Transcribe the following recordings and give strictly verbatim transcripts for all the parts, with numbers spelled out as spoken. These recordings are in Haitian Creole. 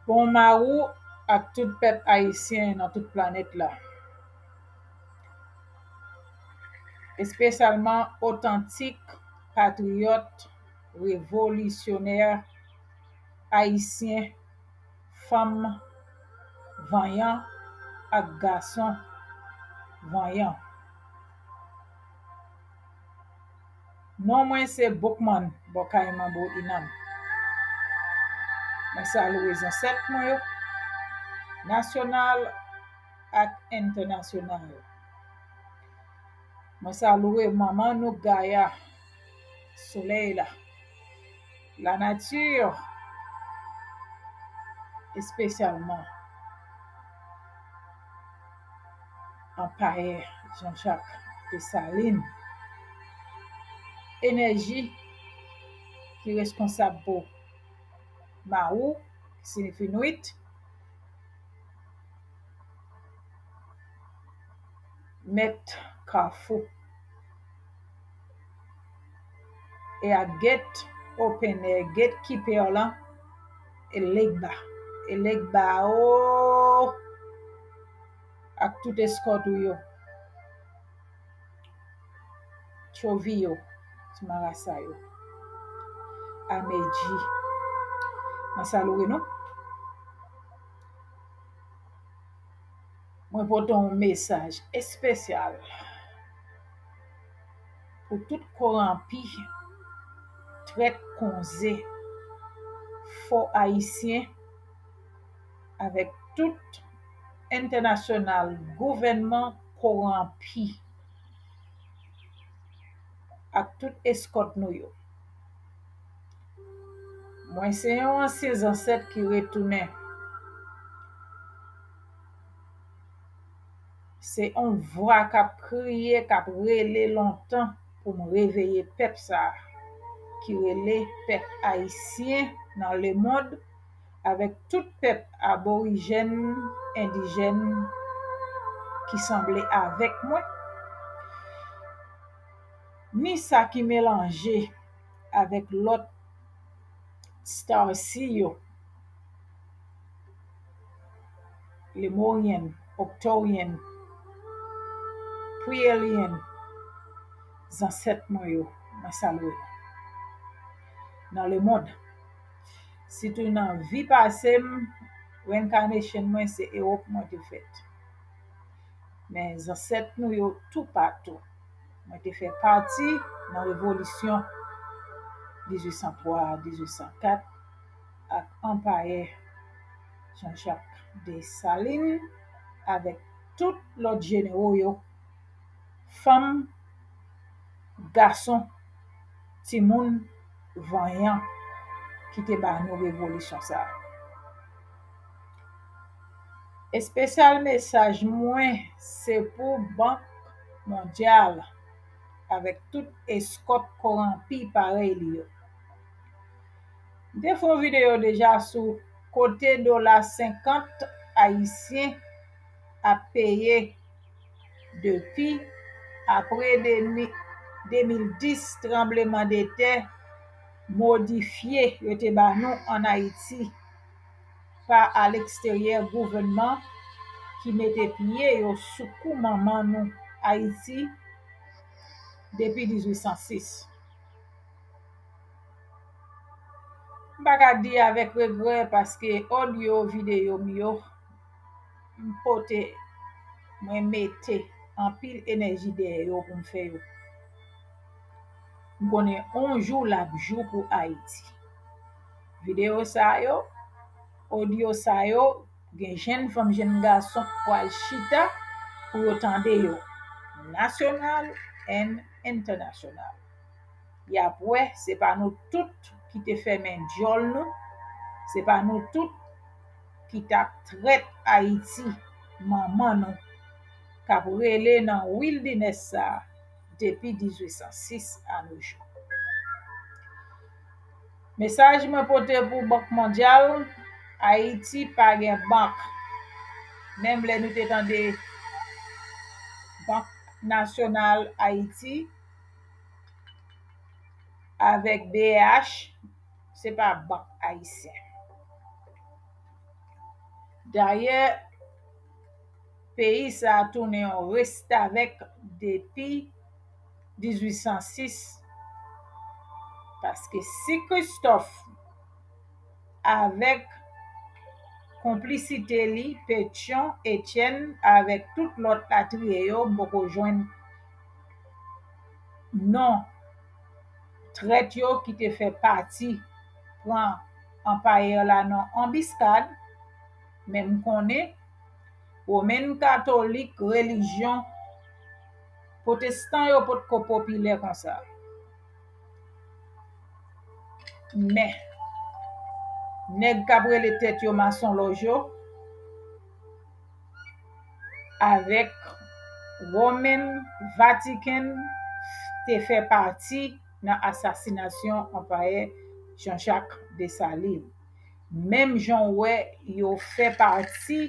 Bon mawou ak tout pèp ayisyen nan tout planèt la, espesyalman otantik patriyòt revolisyonè ayisyen, fanm vanyan ak gason vanyan. Non mwen se Boukman bò kay Manbo Inanm. Mwen salye zansèt mwen yo, nasyonal ak entènasyonal. Mwen salye manman nou Gaya, solèy la, lanati, espesyalman anpayè Jean-Jacques Dessalines, enèji ki reskonsab pou Mawou, ki siyifi nwit, mèt Kafou. E a gate opener, gatekeeper lan, e Legba. E Legba o, ak tout eskòt ou yo. Tchovi yo, ti marasa yo. Amedji. Mwen salye nou. Mwen pote yon mesaj espesyal pou tout koranpi, trèt, konze, fo ayisyen, avèk tout entènasyonal, gouvènman koranpi, ak tout eskòt nou yo. Mwen se yon ansyen zansèt ki retounen. Se yon vwa k ap kriye, k ap rele lontan pou m reveye pèp sa a, ki rele pèp ayisyen nan lemonn, avèk tout pèp aborijèn, endijèn ki sanble avèk mwen, ni sa ki melanje avèk lòt Starcy yo, Lemoryen, Oktoryen, Priyelyen, zansèt mwen yo, mwen salye nou. Nan lemonn, sitou nan vi pase m, reincarnation mwen se Ewòp mwen te fèt. Men zansèt nou yo toupatou. Mwen te fè pati nan revolisyon dizuit san twa a dizuit san kat ak anpayè Jean-Jacques Dessalines avèk tout lòt jenero yo, fanm, gason, timoun vanyan ki te ba nou revolisyon sa a. Espesyal mesaj mwen se pou Bank Mondyal avèk tout eskòt koranpi parèy li yo. M te fè yon videyo deja sou kote dola senkant ayisyen ap peye depi apre de mi-, de mil dis, tranbleman de tè modifye yo te ba nou ann Ayiti pa aleksteryè gouvènman ki mete pye yo sou kou manman nou Ayiti depi dizuit san sis. M pa ka di avèk regrè paske odyo videyo m yo, m pote, mwen mete anpil enèji dèyè yo pou m fè yo. M konnen yon jou l ap jou pou Ayiti. Videyo sa yo, odyo sa yo, gen jenn fanm, jenn gason k pral chita pou yo tande yo, nasyonal and entènasyonal. Y ap wè, se pa nou tout ki te fèmen djòl nou, se pa nou tout ki t ap trèt Ayiti, manman nou, k ap rele nan wilderness sa a depi dizuit san sis a nos jours. Mesaj mwen pote pou Bank Mondyal, Ayiti pa gen bank. Menm lè nou te tande Bank Nasyonal Ayiti avèk B H, se pa bank ayisyen. Dayè, peyi sa a tounen yon restavèk depi dizuit san sis, paske si Kristòf avèk konplisite li, Petyon, Etyèn, avèk tout lòt latriye yo, m poko jwenn non trèt yo ki te fè pati pran anpayè la nan anbiskad, men m konnen Women Katolik, relijyon pwotestan yo potko popilè konsa. Men, nèg k ap rele tèt yo masonlòj yo, avèk Women Vatican te fè pati nan asasinasyon anpayè Jean-Jacques Dessalines. Menm jan w wè yo fè pati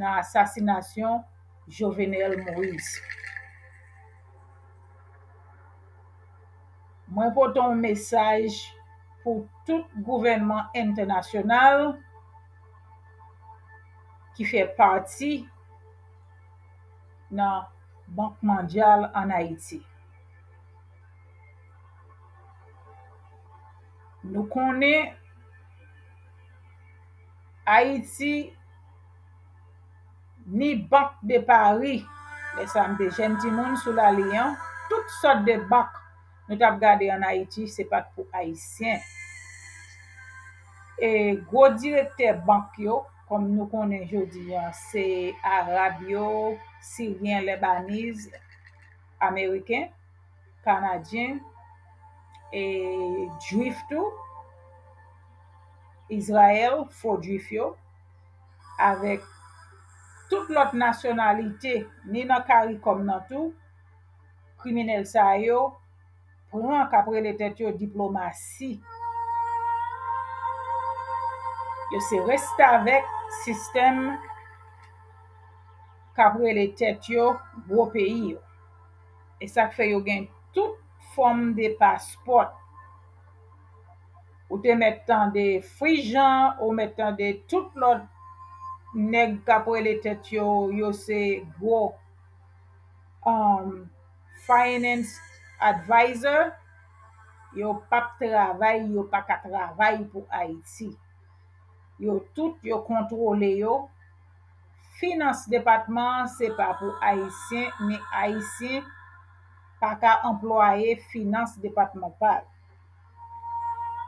nan asasinasyon Jovenel Moïse. Mwen pote yon mesaj pou tout gouvènman entènasyonal ki fè pati nan Bank Mondyal ann Ayiti. Nou konnen Ayiti ni Bank de Pari, lè sa m te jèn timoun sou lali an, tout sòt de bank nou t ap gade ann Ayiti, se pa t pou Ayisyen. E gwo direktè bank yo, kòm nou konnen jodi a, se Arab yo, Siryen, Lebaniz, Ameriken, Kanadyen, e Jwif tou, Izrayèl, fo Jwif yo, avèk tout lòt nasyonalite, ni nan Karikòm nan tou, kriminèl sa yo pran k ap rele tèt yo diplomasi. Yo se restavèk sistèm k ap rele tèt yo gwo peyi yo. E sa k fè yo gen tout fòm de paspò. Ou te mèt tande Frijan, ou mèt tande tout lòt nèg k ap rele tèt yo, yo se gwo, um, finance advisor, yo p ap travay, yo pa ka travay pou Ayiti. Yo tout, yo kontwole yo. Finans depatman an, se pa pou Ayisyen, ni Ayisyen pa ka anplwaye finans depatman pa l.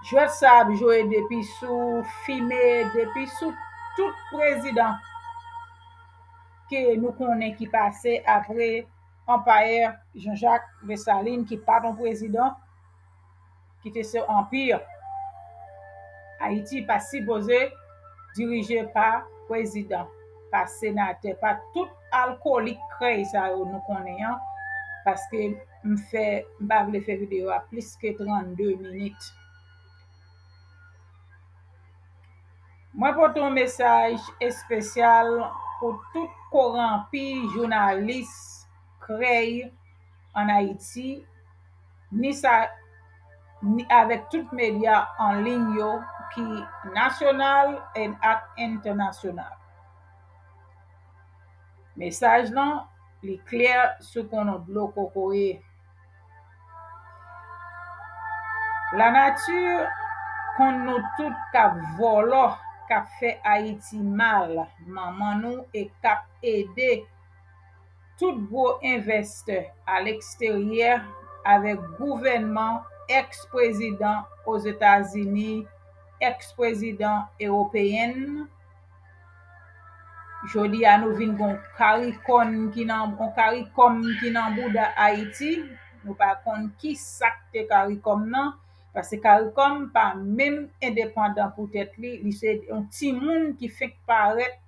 Jwèt sa ap jwe depi sou Fime, depi sou tout prezidan ke nou konnen ki pase apre anpayè Jean-Jacques Dessalines, ki pa t yon prezidan, ki te se anpi. Ayiti pa sipoze dirije pa prezidan, pa senatè, pa tout alkolik krèy sa yo nou konnen an, paske m fè, m pa vle fè videyo a plis ke trannde minit. Mwen pote yon mesaj espesyal pou tout koranpi jounalis krèy ann Ayiti, ni sa, ni avèk tout medya an liy yo ki nasyonal and ak entènasyonal. Mesaj lan, li klè sou kono dlo kokoye. Lanati konn nou tout k ap vòlò, k ap fè Ayiti mal. Manman nou e k ap ede tout gwo envestè aleksteryè avèk gouvènman èks-prezidan Ozetazini, èks-prezidan ewopeyen. Jodi a, nou vin gon karikòn ki nan, gon karikòm ki nan bouda Ayiti. Nou pa konn ki sa k te karikòm nan, paske karikòm pa menm endepandan pou tèt li, li se yon timoun ki fenk parèt,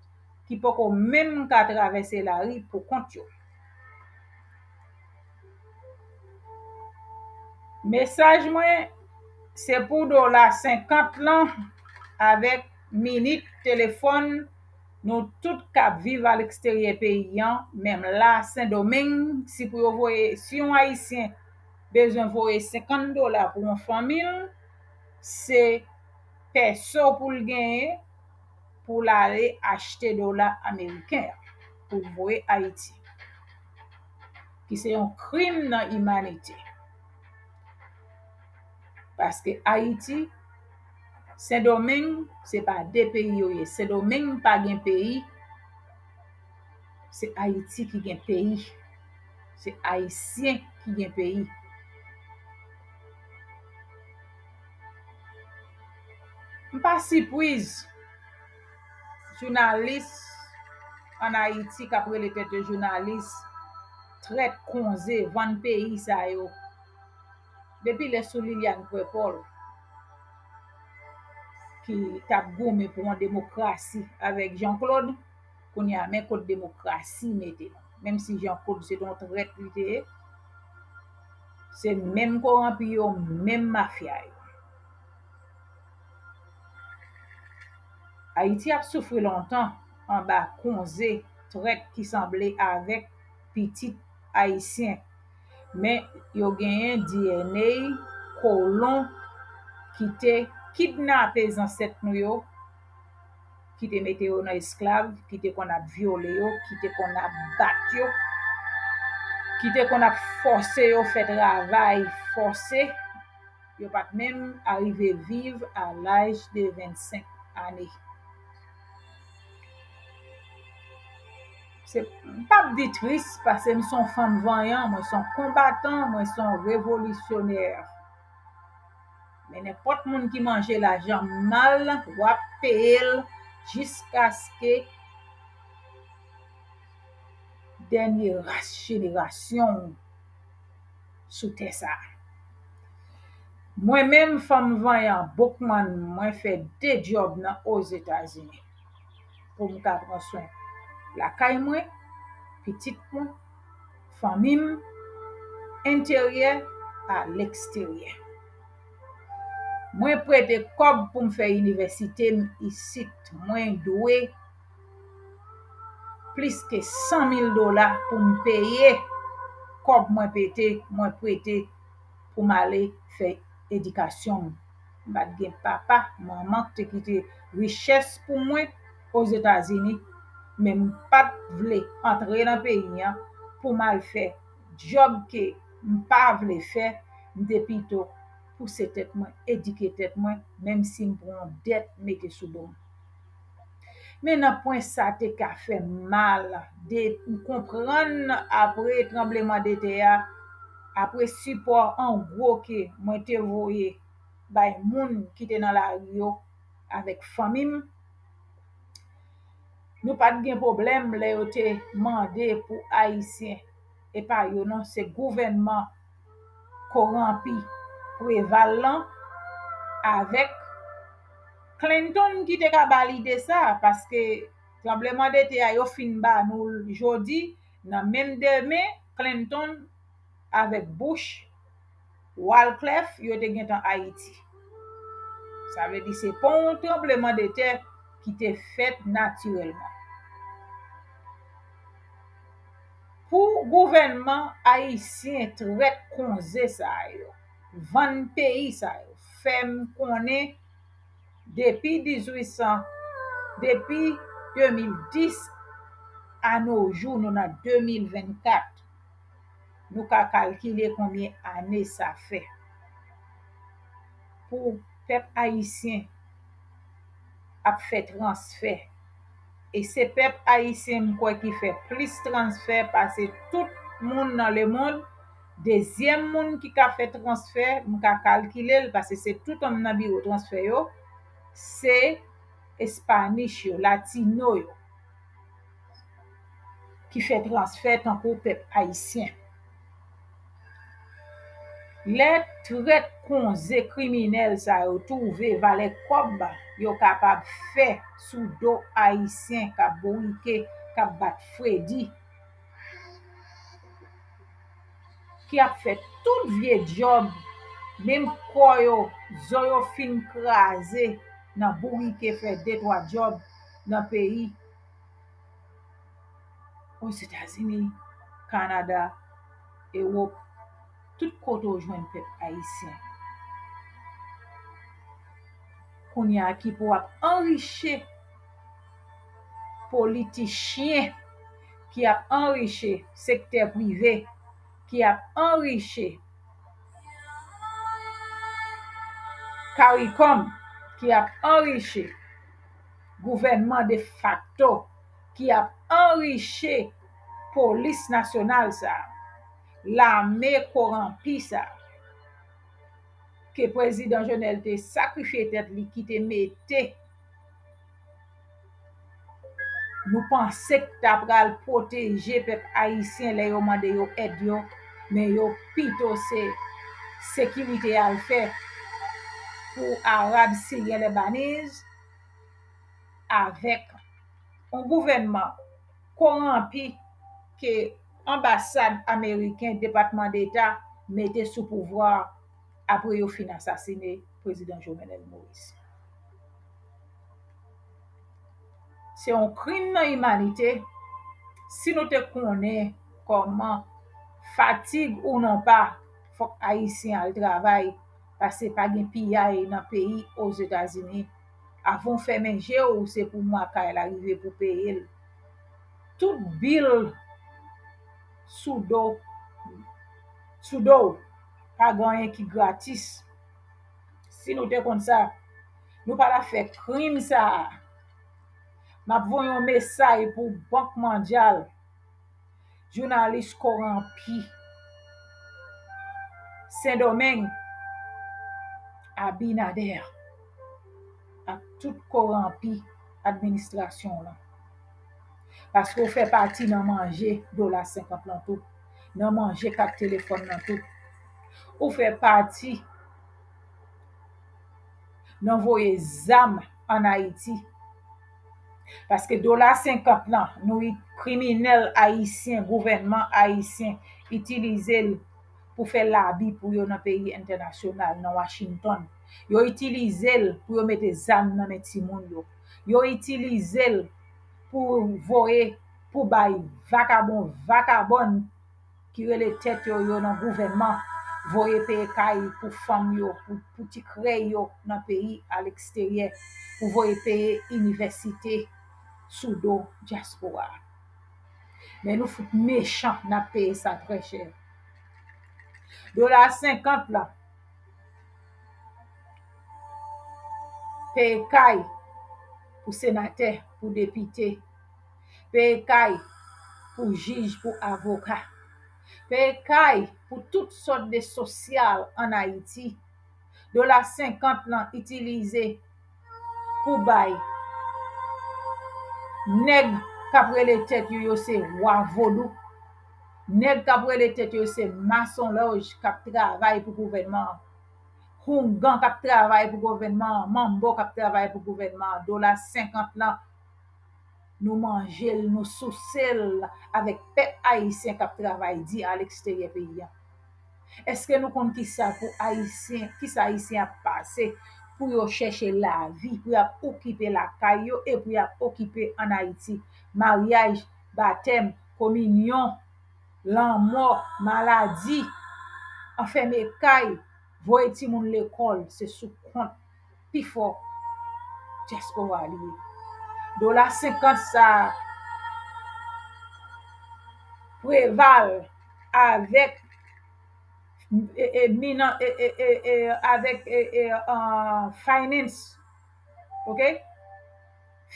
ki poko menm ka travèse lari pou kont yo. Mesaj mwen, se pou dola senkant lan avèk minit telefòn nou tout k ap viv aleksteryè peyi an, menm la Sendomeng, si pou yo voye, si yon Ayisyen bezwen voye senkant dola pou yon fanmi l, se pèso pou l genyen, pou l ale achte dola ameriken an pou l voye Ayiti, ki se yon krim nan imanite. Paske Ayiti, Sendomeng, se pa de peyi yo ye. Sendomeng pa gen peyi. Se Ayiti ki gen peyi. Se Ayisyen ki gen peyi. M pa sipriz jounalis ann Ayiti k ap rele tèt yo jounalis, trèt, konze, vann peyi sa yo. Depi lè sou Liliane Pwèpòl ki t ap goumen pou yon demokrasi avèk Jean Claude, kounye a men kot demokrasi mete nou. Menm si Jean Claude se t yon trèt li te ye, se menm kowonpi yo, menm mafya yo. Ayiti ap soufri lontan anba konze trèt ki sanble avèk pitit ayisyen. Men yo genyen D N A kolon ki te kidnape zansèt nou yo, ki te mete yo nan esklav, ki te konn ap vyole yo, ki te konn ap bat yo, ki te konn ap fòse yo fè travay fòse. Yo pa t menm arive viv a laj de vennsenk ane. Se, m p ap di tris, paske m se yon fanm vanyan, mwen se yon konbatan, mwen se yon revolisyonè. Men nenpòt moun ki manje lajan mal, w ap peye l jiskaske dènye ras jenerasyon w sou tè sa a. Mwen menm, fanm vanyan, Boukman, mwen fè de djòb nan Ozetazini pou m ka pran swen lakay mwen, pitit mwen, fanmi m, enteryè a leksteryè. Mwen prete kòb pou m fè inivèsite m isit. Mwen dwe plis ke san mil dola pou m peye kòb mwen pete, mwen prete pou m ale fè edikasyon m. M pa t gen papa, manman k te kite richès pou mwen Ozetazini, men m pa t vle antre nan peyi an pou m al fè djòb ke m pa vle fè, m te pito pouse tèt mwen, edike tèt mwen, menm si m pran yon dèt mete sou do m. Men nan pwen sa te ka fè m mal, de, m konprann apre tranbleman de tè a, apre sipò an gwo ke mwen te voye bay moun ki te nan lari yo avèk fanmi m, nou pa t gen pwoblèm lè yo te mande pou Ayisyen, e pa yo non, se gouvènman kowonpi Preval lan avèk Clinton ki te ka ba lide sa, paske tranbleman de tè a yo fin ba nou l jodi, nan menm demen, Clinton avèk Bush, Wyclef, yo te gentan Ayiti. Sa vle di se pa yon tranbleman de tè ki te fèt natirèlman. Pou gouvènman ayisyen trèt konze sa yo vann peyi sa yo, fè m konnen depi dizuit san, depi de mil dis a no jou, nou nan de mil vennkat, nou ka kalkile konbyen ane sa fè pou pèp ayisyen ap fè transfè. E se pèp ayisyen, m kwè, ki fè plis transfè pase tout moun nan lemonn. Dezyèm moun ki ka fè transfè, m ka kalkile l, paske se tout moun nan biwo transfè yo, se Espanich yo, Latino yo, ki fè transfè tankou pèp ayisyen. Lè trèt konze kriminèl sa yo twouve valè kòb yo kapab fè sou do ayisyen k ap bourike, k ap bat fredi, ki ap fè tout vye djòb, menm kò yo, zo yo fin kraze nan bourike, fè de twa djòb nan peyi Ozetazini, Kanada, Ewòp, tout kote w jwenn pèp ayisyen. Kounye a ki pou ap anrichi Politichyen ki ap anrichi sektè prive, ki ap anrichi CARICOM, ki ap anrichi gouvènman defakto, ki ap anrichi polis nasyonal sa, lame koranpi sa, ke prezidan Jovenel te sakrifye tèt li, ki te mete nou panse k ta pral pwoteje pèp ayisyen lè yo mande yo èd yo, men yo pito se sekirite y al fè pou Arab, Siryen, Lebanese avèk yon gouvènman koranpi ke anbasad ameriken, Depatman Deta mete sou pouvwa apre yo fin asasine prezidan Jovenel Moïse. Se yon krim nan imanite. Si nou te konnen kòman, fatig ou non pa, fòk Ayisyen al travay, paske pa gen piyay nan peyi Ozetazini. Avan w fèmen je w, se pou mwa kay la rive pou peye l. Tout bil sou do, sou do w, pa gen anyen ki gratis. Si nou te konn sa, nou pa ta fè krim sa a. M ap voye yon mesaj pou Bank Mondyal, jounalis koranpi Sendomeng, Abinader, ak tout koranpi administrasyon w lan. Paske w fè pati nan manje dola senkant lan tou, nan manje kat telefòn nan tou. Ou fè pati nan voye zam ann Ayiti. Paske dola senkant lan, nou, kriminèl ayisyen, gouvènman ayisyen itilize l pou fè labi pou yo nan peyi entènasyonal, nan Washington. Yo itilize l pou yo mete zam nan men timoun yo. Yo itilize l pou voye, pou bay vakabon, vakabòn ki rele tèt yo, yo nan gouvènman, voye peye kay pou fanm yo, pou, pou ti krèy yo nan peyi, aleksteryè, pou voye peye inivèsite sou do dyaspora. Men nou fout mechan, n ap peye sa trè chè. Dola senkant lan, peye kay pou senatè, pou depite, peye kay pou jij, pou avoka, peye kay pou tout sòt de sosyal ann Ayiti. Dola senkant lan itilize pou bay nèg k ap rele tèt yo, yo se wa vodou, nèg k ap rele tèt yo se masonlòj k ap travay pou gouvènman an, houngan k ap travay pou gouvènman an, manbo k ap travay pou gouvènman an. Dola senkant lan, nou manje l, nou souse l avèk pèp ayisyen k ap travay di aleksteryè peyi a. Èske nou konn kisa pou Ayisyen, kisa Ayisyen ap pase pou yo chèche lavi, pou y ap okipe lakay yo e pou y ap okipe ann Ayiti? Maryaj, batèm, kominyon, lanmò, maladi, anfème kay, voye timoun lekòl, se sou kont pifò dyaspora li ye. Dola senkant sa a, Preval avèk, e, e, minan-, e, e, e, e, avèk, e, e, an, finance, oke?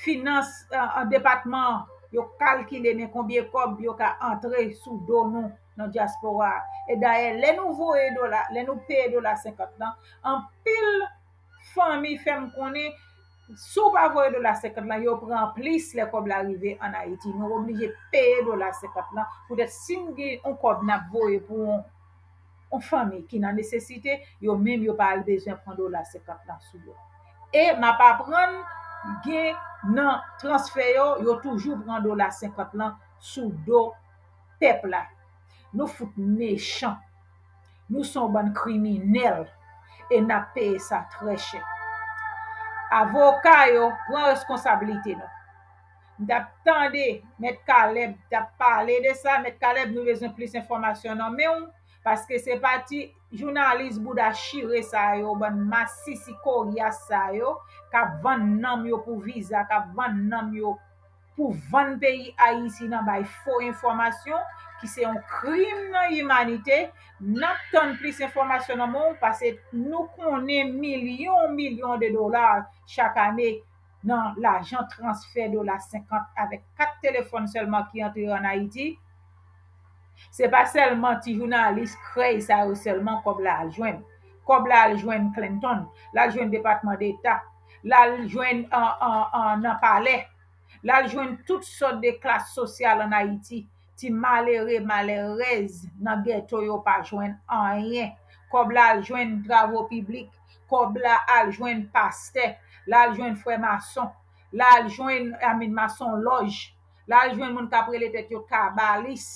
Finans, an, an depatman an, yo kalkile men konbyen kòb yo ka antre sou do nou nan dyaspora a. E dayè, lè nou voye dola, lè nou peye dola senkant lan, anpil fanmi fè m konnen, si w pa voye dola senkant lan, yo pran plis lè kòb la rive ann Ayiti. Nou oblije peye dola senkant lan. Poutèt si n gen yon kòb n ap voye pou yon, yon fanmi ki nan nesesite, yo menm yo pa al bezwen pran dola senkant lan sou yo. E m ap aprann gen nan transfè yo, yo toujou pran dola senkant lan sou do pèp la. Nou fout mechan. Nou se yon bann kriminèl e n ap peye sa trè chè. Avoka yo, pran reskonsablite nou. M t ap tande Mèt Caleb t ap pale de sa. Mèt Caleb, nou bezwen plis enfòmasyon nan men w, paske se pa ti jounalis bouda chire sa yo, bann masisi koryas sa yo, k ap vann nanm yo pou viza, k ap vann nanm yo pou vann peyi Ayiti nan bay fo enfòmasyon, ki se yon krim nan imanite. N ap tann plis enfòmasyon nan men w, paske nou konnen milyon milyon de dola chak ane nan lajan transfè dola senkant avèk kat telefòn sèlman ki antre ann Ayiti. Se pa sèlman ti jounalis krèy sa yo sèlman kòb la al jwenn. Kòb la al jwenn Clinton, l al jwenn Depatman Deta, l al jwenn an, an, an, nan palè, l al jwenn tout sòt de klas sosyal ann Ayiti. Ti malere, malerèz nan gèto yo pa jwenn anyen. Kòb la al jwenn travo piblik, kòb la al jwenn pastè, l al jwenn frè mason, l al jwenn, I mean, mason lòj, l al jwenn moun k ap rele tèt yo kabalis,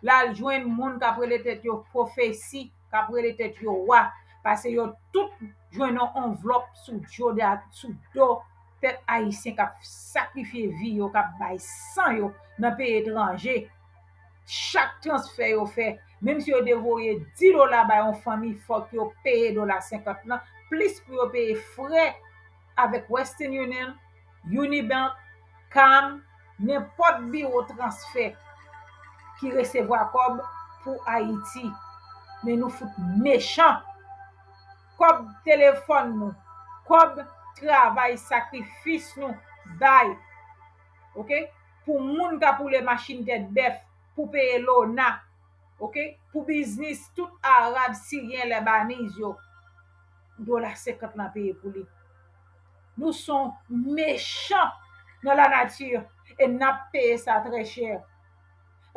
l al jwenn moun k ap rele tèt yo pwofesi, k ap rele tèt yo wa, paske yo tout jwenn yon anvlòp sou do, sou do pèp ayisyen k ap sakrifye vi yo, k ap bay san yo nan peyi etranje. Chak transfè yo fè, menm si yo te voye dis dola bay yon fanmi, fòk yo peye dola senkant lan, plis pou yo peye frè avèk Western Union, Unibank, Calm, nenpòt biwo transfè ki resevwa kòb pou Ayiti. Men nou fout mechan. Kòb telefòn nou, kòb travay sakrifis nou bay, oke? Pou moun k ap woule machin tèt bèf, pou peye lona, oke? Pou biznis tout Arab, Siryen, Lebaniz yo, dola senkant lan peye pou li. Nou se yon mechan nan lanati e n ap peye sa trè chè.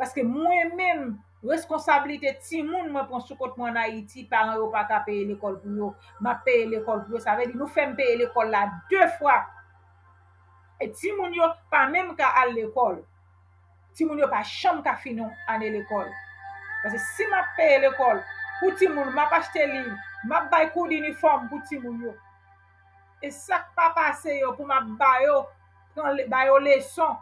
Paske mwen menm, reskonsablite timoun mwen pran sou kont mwen ann Ayiti, paran yo pa ka peye lekòl pou yo. M ap peye lekòl pou yo. Sa vle di nou fè m peye lekòl la de fwa. E timoun yo pa menm ka al lekòl. Timoun yo pa janm ka fini yon ane lekòl. Paske si m ap peye lekòl pou timoun, m ap achte liv, m ap bay kou dinifòm pou timoun yo. E sa k pa pase yo pou m ap ba yo, pran le-, ba yo leson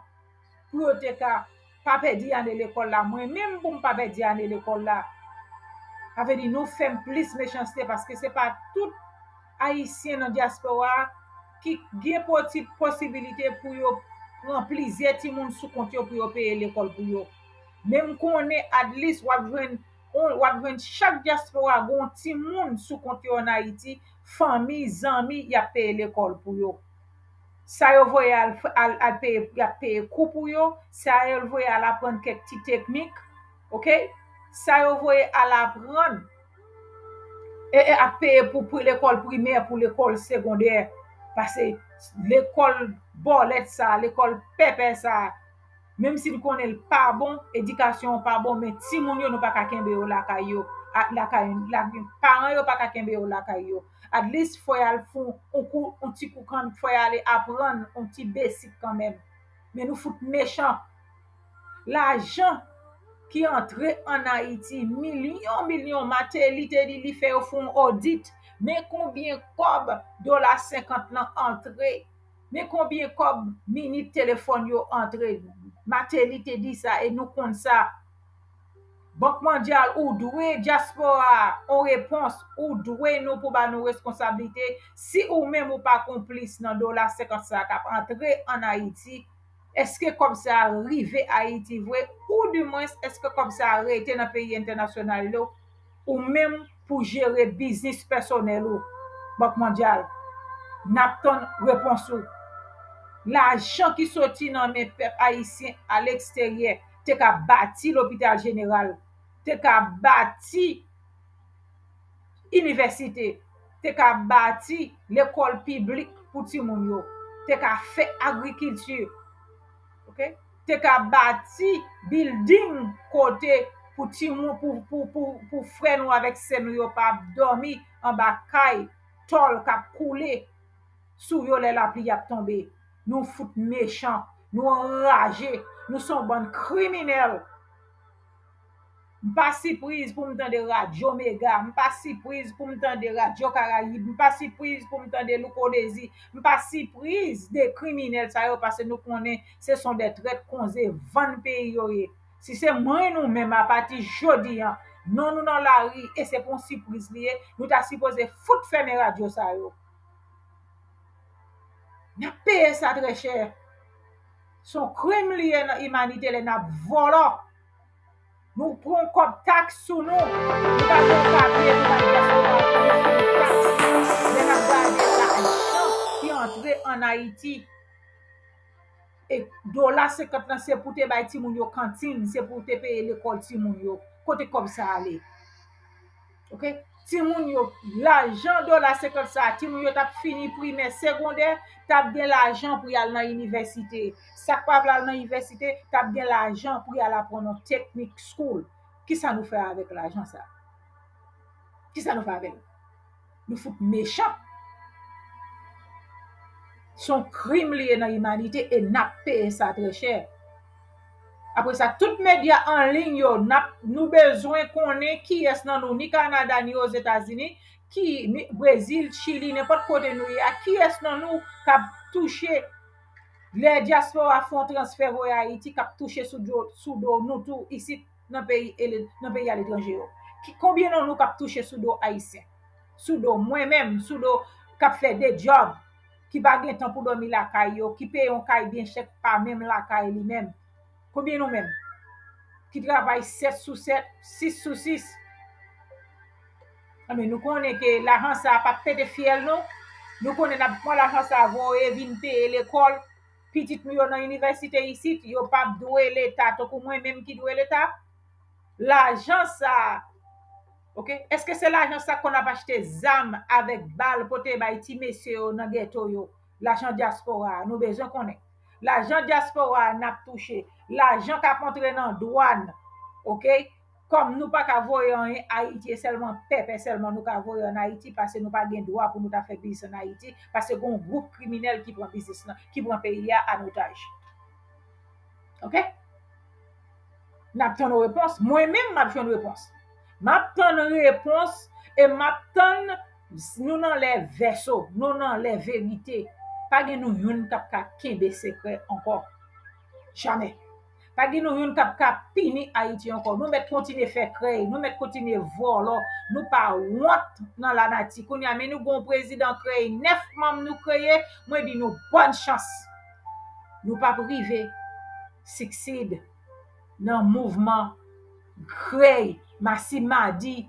pou yo te ka pa pèdi ane lekòl la. Mwen menm pou m pa pèdi ane lekòl la. Sa vle di nou fè m plis mechanste paske se pa tout Ayisyen nan dyaspora a ki gen poti-, posibilite pou yo pran plizyè timoun sou kont yo pou yo peye lekòl pou yo. Men m konnen at least w ap jwenn, w ap jwenn chak dyaspora gen yon timoun sou kont yo ann Ayiti, fanmi, zanmi, y ap peye lekòl pou yo. Sa yo voye al, al, al peye, y ap peye kou pou yo, sa yo voye al aprann kèk ti teknik, oke? Sa yo voye al aprann e, e ap peye pou, pou lekòl primè, pou lekòl segondè. Paske lekòl bòlèt sa, lekòl pèpè sa, menm si n konnen l pa bon, edikasyon an pa bon, men timoun yo, nou pa ka kenbe yo lakay yo. A, lakay, la, paran yo pa ka kenbe yo lakay yo. At least, fò y al fè yon kou, yon ti kou kann, fò y ale aprann yon ti besik kanmenm. Men nou fout mechan. Lajan ki antre ann Ayiti, milyon, milyon, Martelly te di li fè yo fè yon odit. Men konbyen kòb dola senkant lan antre. Men konbyen kòb minit telefòn yo antre. Martelly te di sa e nou konn sa. Bank Mondyal, ou dwe dyaspora a yon repons. Ou dwe nou pou ba nou reskonsablite. Si ou menm ou pa konplis nan dola senkant sa k ap antre ann Ayiti, èske kòb sa a rive Ayiti vre? Oudimwens, èske kòb sa a rete nan peyi entènasyonal yo? Ou menm pou jere biznis pèsonèl ou, Bank Mondyal, n ap tann repons ou. Lajan ki soti nan men pèp ayisyen aleksteryè te ka bati lopital jeneral, te ka bati inivèsite, te ka bati lekòl piblik pou timoun yo, te ka fè agrikilti, oke? Te ka bati bilding kote pou timoun, pou, pou, pou, pou frè nou avèk sè nou yo pa ap dòmi anba kay tòl k ap koule sou yo lè lapli ap tonbe. Nou fout mechan, nou anraje, nou se yon bann kriminèl. M pa sipriz pou m tande Radyo Mega, m pa sipriz pou m tande Radyo Karayib, m pa sipriz pou m tande Louko Dezi, m pa sipriz de kriminèl sa yo, paske nou konnen se son de trèt konze vann peyi yo ye. Si se mwen nou menm, apati jodi a, non nou nan lari e se pa yon sipriz li ye, nou ta sipoze fout fèmen radyo sa yo. N ap peye sa trè chè. Se yon krim li ye nan imanite lè n ap vòlò. Nou pran kòb taks sou nou. Nou pa pran papye, nou pa gen taks. Lè n ap gade lajan ki antre ann Ayiti, e dola senkant lan se pou te bay timoun yo kantin, se pou te peye lekòl timoun yo. Kote kòb sa ale? Ok? Timoun yo, lajan dola senkant sa, timoun yo t ap fini primè, segondè, t ap gen lajan pou y al nan inivèsite. Sa k pa vle al nan inivèsite, t ap gen lajan pou y al aprann yon teknik school. Kisa nou fè avèk lajan sa? Kisa nou fè avè l? Nou fout mechan. Se yon krim li ye nan imanite e n ap peye sa trè chè. Apre sa, tout medya an liy yo, n ap, nou bezwen konnen kiyès nan nou, ni Kanada, ni Ozetazini, ki, ni Brezil, Chili, nenpòt kote nou ye a, kiyès nan nou k ap touche lè dyaspora fè yon transfè voye Ayiti, k ap touche sou do, sou do nou tou isit nan peyi, ele- nan peyi aletranje yo. Ki, konbyen nan nou k ap touche sou do Ayisyen? Sou do mwen menm, sou do k ap fè de djòb, ki pa gen tan pou dòmi lakay yo, ki peye yon kay byen chè k pa menm lakay li menm. Konbyen nou menm? Ki travay sèt sou sèt, sis sou sis. Anben, nou konnen ke lajan sa a p ap pete fyèl nou. Nou konnen n ap pran lajan sa a voye vin peye lekòl pitit nou yo nan inivèsite isit. Yo p ap dwe Leta tankou mwen menm ki dwe Leta. Lajan sa a, ok? Èske se lajan sa a konn ap achte zam avèk bal pote bay ti mesye yo nan gèto yo? Lajan dyaspora a, nou bezwen konnen. Lajan dyaspora a n ap touche. Lajan k ap antre nan dwàn, ok? Kòm nou pa ka voye anyen Ayiti, e sèlman pèpè sèlman nou ka voye ann Ayiti, paske nou pa gen dwa pou nou ta fè biznis ann Ayiti, paske gen yon gwoup kriminèl ki pran biznis lan, ki pran peyi a an otaj. Ok? N ap tann yon repons. Mwen menm, m ap jwenn repons. M ap tann repons e m ap tann nou nan lè vèso, nou nan lè verite. Pa gen nou youn k ap ka kenbe sekrè ankò. Jamè. Pa gen nou youn k ap ka pini Ayiti ankò. Nou mèt kontinye fè krèy, nou mèt kontinye vòlò. Nou pa wont nan lanati. Kounye a, men nou gen yon prezidan krèy, nèf manm nou kreye, mwen di nou bòn chans. Nou p ap rive succeed nan mouvman krèy, masimadi,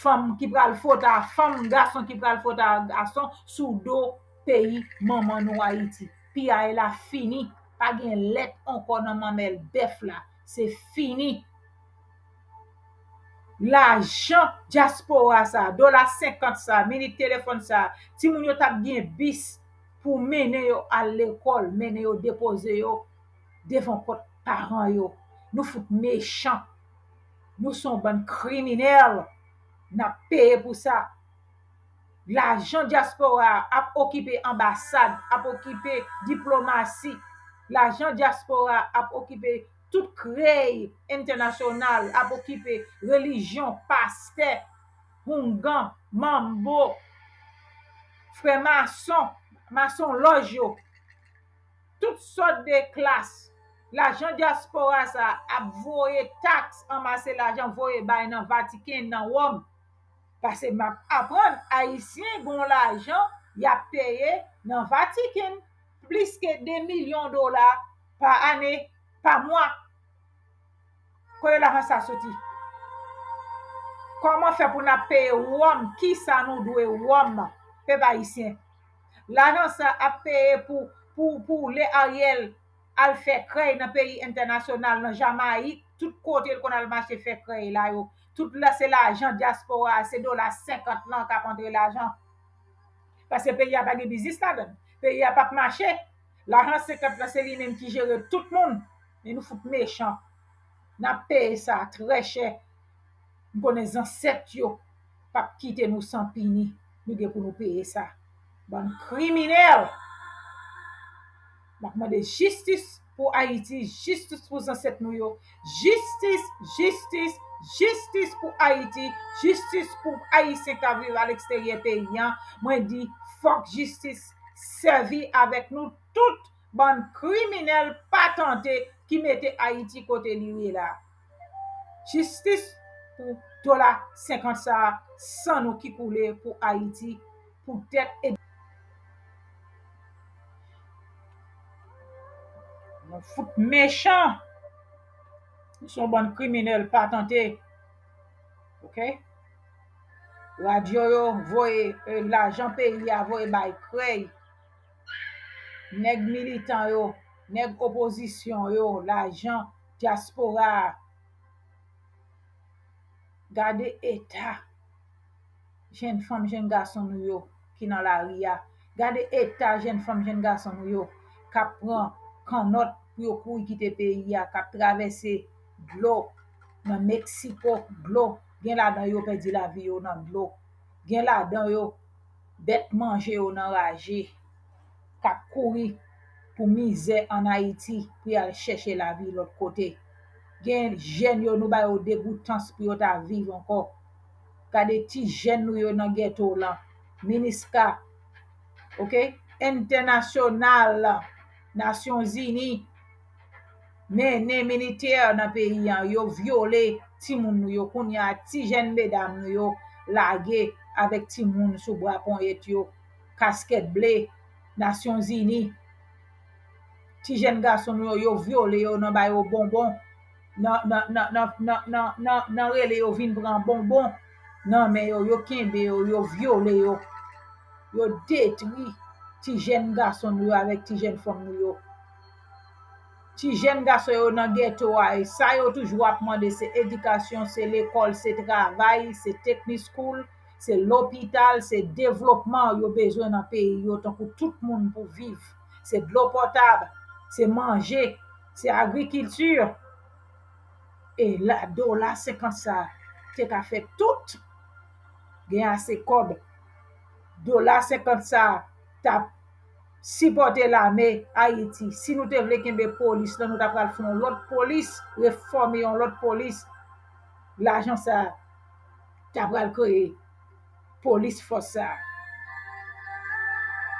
fanm ki pral fwota fanm, gason ki pral fwota gason sou do peyi manman nou Ayiti. Piyay la fini. Pa gen lèt ankò nan manmèl bèf la. Se fini. Lajan dyaspora sa, dola senkant sa, minit telefòn sa, timoun yo t ap gen bis pou mennen yo al lekòl, mennen yo depoze yo devan pòt paran yo. Nou fout mechan. Nou se yon bann kriminèl. N ap peye pou sa. Lajan dyaspora a ap okipe anbasad, ap okipe diplomasi. Lajan dyaspora a ap okipe tout krèy entènasyonal, ap okipe relijyon, pastè, houngan, manbo, frè mason, mason lòj yo. Tout sòt de klas. Lajan dyaspora sa a ap voye taks, anmase lajan voye bay nan Vatiken, nan Wòm. Paske m ap aprann, Ayisyen gon lajan y ap peye nan Vatiken, plis ke de milyon dola pa ane, pa mwa. Kote lajan sa soti? Kòman fè pou n ap peye Wòm? Kisa nou dwe Wòm, pèp ayisyen? Lajan sa ap peye pou, pou, pou lè Ariel al fè krèy nan peyi entènasyonal, nan Jamayik, tout kote l konn al mache fè krèy la yo. Tout la, se lajan dyaspora a, se dola senkant lan k ap antre lajan. Paske peyi a pa gen biznis ladan l. Peyi a p ap mache. Lajan senkant lan, se li menm ki jere tout moun. Men nou fout mechan. N ap peye sa trè chè. M konnen zansèt yo p ap kite nou san pini. Nou gen pou nou peye sa. Bann kriminèl! M ap mande jistis pou Ayiti, jistis pou zansèt nou yo. Jistis, jistis, jistis pou Ayiti, jistis pou Ayisyen k ap viv aleksteryè peyi a. Mwen di, fòk jistis sèvi avèk nou tout bann kriminèl patante ki mete Ayiti kote li ye la. Jistis pou dola senkant sa a, san nou ki koule pou Ayiti, poutèt e... Nou fout mechan. Nou se yon bann kriminèl patante. Oke? Radyo yo voye eh, lajan peyi a voye bay krèy. Nèg militan yo, nèg opozisyon yo, lajan dyaspora a. Gade eta jèn fanm, jèn gason nou yo ki nan lari a. Gade eta jèn fanm, jèn gason nou yo k ap pran kannòt pou yo kouri kite peyi a, k ap travèse dlo nan Meksiko, dlo. Gen ladan yo pèdi lavi yo nan dlo. Gen ladan yo bèt manje yo nan raje, k ap kouri pou mizè ann Ayiti, pou y al chèche lavi lòt kote. Gen jèn yo, nou ba yo degoutans pou yo ta viv ankò. Gade ti jèn nou yo nan gèto lan. Miniska, oke, entènasyonal, Nasyonzini, mennen militè nan peyi an, yo vyole timoun nou yo. Kounye a, ti jèn medam nou yo lage avèk timoun sou bra ponyèt yo, kaskèt ble, Nasyonzini. Ti jèn gason nou yo, yo vyole yo nan ba yo bonbon, nan, nan, nan, nan, nan, nan, nan, nan rele yo vin pran bonbon nan men yo, yo kenbe yo, yo vyole yo. Yo detwi ti jèn gason nou yo avèk ti jèn fanm nou yo. Ti jèn gason yo nan gèto a, e sa yo toujou ap mande, se edikasyon, se lekòl, se travay, se tekniskoul, se lopital, se devlopman yo bezwen nan peyi yo, tankou tout moun pou viv. Se dlo potab, se manje, se agrikilti. E la, dola senkant sa te ka fè tout. Gen ase kòb. Dola senkant sa t ap sipòte lame Ayiti. Si nou te vle kenbe polis lan, nou ta pral fè yon lòt polis, refòme yon lòt polis. Lajan sa ta pral kreye polis fòs sa.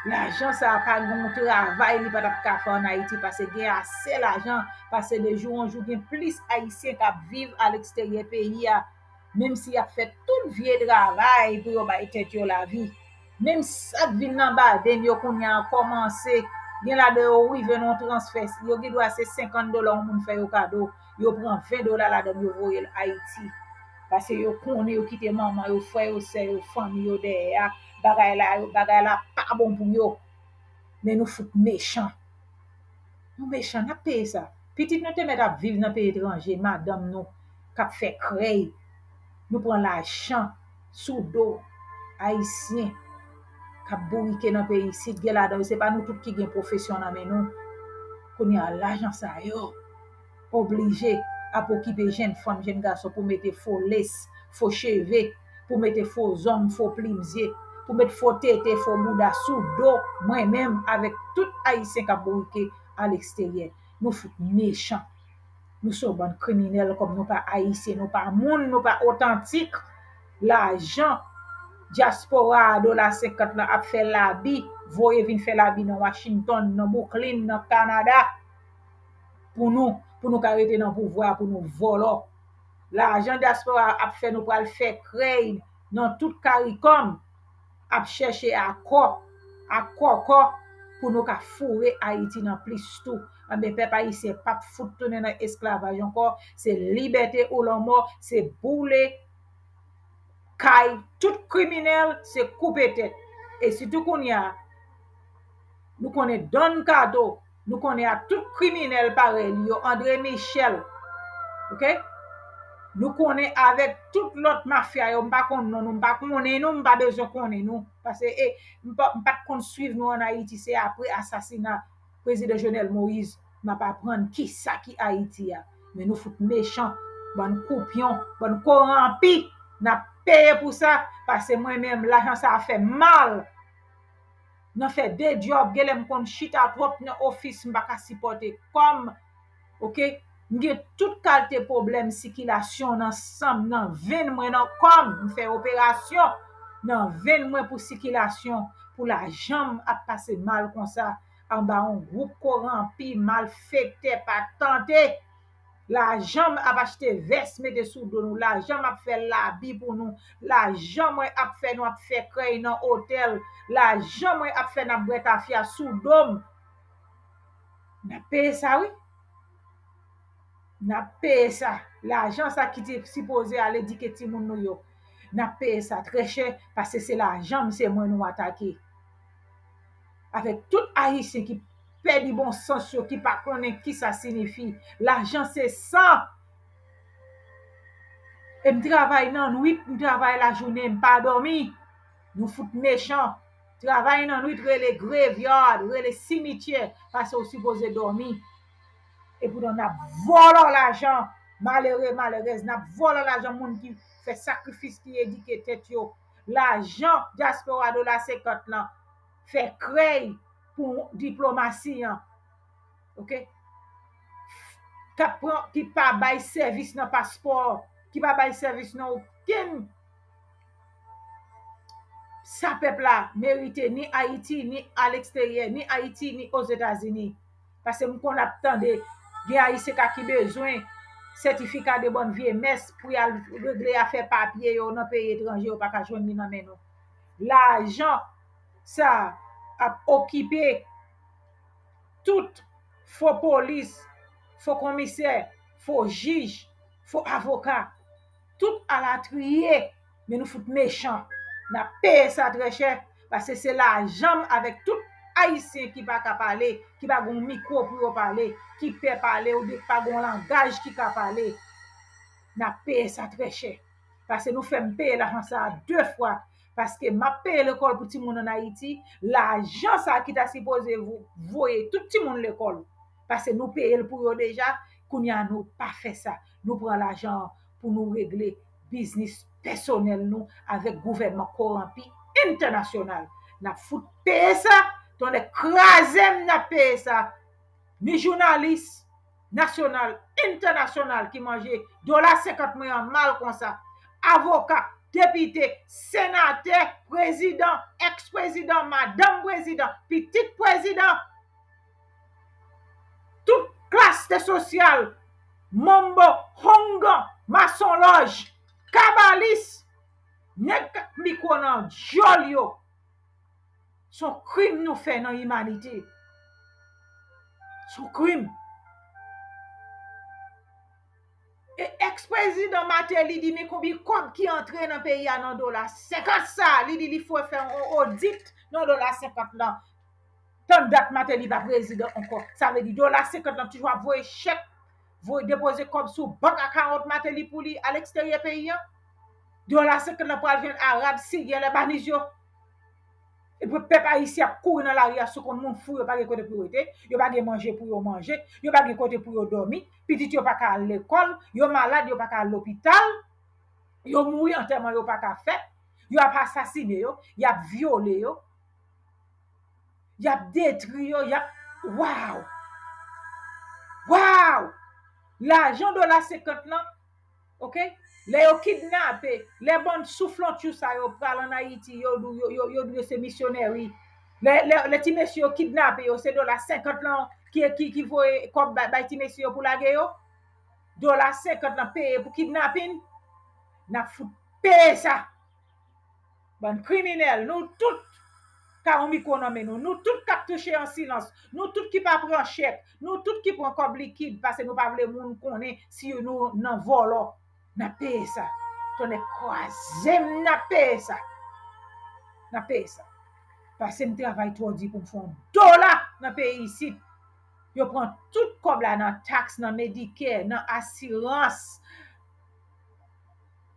Lajan sa pa gen yon travay li pa t ap ka fè ann Ayiti, paske gen ase lajan, paske de jou an jou gen plis Ayisyen k ap viv aleksteryè peyi a, menm si y ap fè tout vye travay pou yo bay tèt yo lavi. Menm sa k vin nan baden yo kounye a kòmanse, gen ladan yo rive nan yon transfè, yo gen dwa se senkant dola yon moun fè yo kado, yo pran ven dola ladan yo voye l Ayiti. Paske yo konnen yo kite manman yo, frè yo, sè yo, fanmi yo dèyè a, bagay la, bagay la pa bon pou yo. Men nou fout mechan. Nou mechan, n ap peye sa. Pitit nou te mèt ap viv nan peyi etranje, madanm nou k ap fè krèy. Nou pran lajan sou do Ayisyen k ap bourike nan peyi isit, gen ladan yo, se pa nou tout ki gen pwofesyon nan men nou. Kounye a, lajan sa yo oblije ap okipe jèn fanm, jèn gason pou mete fo les, fo cheve, pou mete fo zong, fo plim zye, pou met fo tete, fo bouda sou do mwen menm avèk tout Ayisyen k ap bourike aleksteryè. Nou fout mechan. Nou se yon bann kriminèl kòm nou pa Ayisyen, nou pa moun, nou pa otantik. Lajan dyaspora a, dola senkant lan ap fè labi, voye vin fè labi nan Washington, nan Brooklyn, nan Kanada. Pou nou, pou nou ka rete nan pouvwa, pou nou vòlò. Lajan dyaspora ap fè nou pral fè krèy nan tout Karikòm, ap chèche akò, ak kòkò pou nou ka foure Ayiti nan plis tou. Anben, pèp ayisyen p ap fout tounen nan esklavaj ankò. Se libète ou lanmò, se boule kay tout kriminèl, se koupe tèt. E sitou kounye a, nou konnen Don Kato, nou konnen ak tout kriminèl parèy li yo, André Michel, oke? Nou konnen avèk tout lòt mafya yo, m pa konn non nou, m pa konnen nou, m pa bezwen konnen nou. Paske e, m pa, m pa t konn swiv nou ann Ayiti, se apre asasina prezidan Jovenel Moïse, m ap aprann kisa ki Ayiti a. Men nou fout mechan, bann koupyon, bann koranpi, n ap peye pou sa, paske mwen menm, lajan sa a fè m mal. Nan fè de djòb, genlè m konn chita twòp nan ofis, m pa ka sipòte kò m, oke? M gen tout kalte pwoblèm sikilasyon nan san m, nan venn mwen, nan kò m, m fè operasyon nan venn mwen pou sikilasyon, pou lajan m ap pase mal konsa, anba yon gwoup koranpi, malfektè, patante. Lajan m ap achte vès mete sou do nou, lajan m ap fè labi pou nou, lajan mwen ap fè nou ap fè krèy nan otèl, lajan mwen ap fè n ap bwè tafya sou do m. N ap peye sa wi. N ap peye sa. Lajan sa ki te sipoze al edike timoun nou yo, n ap peye sa trè chè, paske se lajan m, se mwen nou atake. Avèk tout Ayisyen ki pèdi bon sans yo, ki pa konnen kisa siyifi. Lajan se san. E m travay nan nwit, m travay lajounen, m pa dòmi. Nou fout mechan. Travay nan nwit rele graveyard, rele simityè, paske w sipoze dòmi. Epoutan n ap vòlò lajan, malere, malerèz, n ap vòlò lajan moun ki fè sakrifis, ki edike tèt yo. Lajan dyaspora dola senkant lan fè krèy pou diplomasi an. Oke? K ap pran, ki pa bay sèvis nan paspò, ki pa bay sèvis nan okenn sa pèp la merite, ni Ayiti, ni aleksteryè, ni Ayiti, ni Ozetazini. Paske m konn ap tande, gen Ayisyen ka ki bezwen sètifika de bòn vye mès pou y al regle afè papye yo nan peyi etranje, yo pa ka jwenn li nan men nou. Lajan sa ap okipe tout fo polis, fo komisè, fo jij, fo avoka, tout alatriye, men nou fout mechan. N ap peye sa trè chè, paske se lajan m avèk tout Ayisyen ki pa ka pale, ki pa gen yon mikwo pou yo pale, ki pè pale, oubyen ki pa gen yon langaj ki ka pale. N ap peye sa trè chè. Paske nou fè m peye lajan sa a de fwa. Paske m ap peye lekòl pou timoun ann Ayiti. Lajan sa a ki ta sipoze vo-, voye tout timoun lekòl. Paske nou peye l pou yo deja. Kounye a nou pa fè sa. Nou pran lajan an pou nou regle biznis pèsonèl nou avèk gouvènman kowonpi entènasyonal. N ap fout peye sa. Tonnè kraze m, n ap peye sa. Ni jounalis nasyonal, entènasyonal ki manje dola senkant mwen an mal konsa. Avoka, depite, senatè, prezidan, èks-prezidan, madanm prezidan, pitit prezidan, tout klas te sosyal, manbo, houngan, masonlòj, kabalis, nèg k ap mikwo nan dyòl yo. Se yon krim nou fè nan imanite. Se yon krim. E èks-prezidan Martelly di, men konbyen kòb ki antre nan peyi a nan dola senkant sa a. Li di li fò fè yon odit nan dola senkant lan. Tann dat Martelly pa prezidan ankò. Sa vle di dola senkant lan toujou ap voye chèk, voye depoze kòb sou bank account Martelly pou li aleksteryè peyi a. Dola senkant lan pral jwenn Arab, Siryen, Lebanez yo. Epi pèp ayisyen ap kouri nan lari a sou kont moun fou, yo pa gen kote pou yo rete, yo pa gen manje pou yo manje, yo pa gen kote pou yo dòmi, pitit yo pa ka al lekòl, yo malad, yo pa ka al lopital, yo mouri, antèman yo pa ka fèt, yo ap asasine yo, y ap vyole yo, y ap detwi yo, y ap, waw! Waw! Lajan dola senkant lan, oke? Lè yo kidnape, lè bann souflantchou sa yo pral ann Ayiti, yo, yo, yo, yo di yo se misyonè, wi. Lè, lè, lè ti mesye yo kidnape yo, se dola senkant lan ki, ki, ki voye kòb bay, bay ti mesye yo pou lage yo. Dola senkant lan peye pou kidnapin. N ap fout peye sa. Bann kriminèl, nou tout ka yon mikwo nan men nou. Nou tout k ap touche an silans. Nou tout ki pa pran chèk. Nou tout ki pran kòb likid, paske nou pa vle moun konnen si nou nan vòlò. N ap peye sa. Tonnè kraze m, n ap peye sa. N ap peye sa. Paske m travay twò di pou m fè yon dola nan peyi isit. Yo pran tout kòb la nan taks, nan Medicare, nan asirans.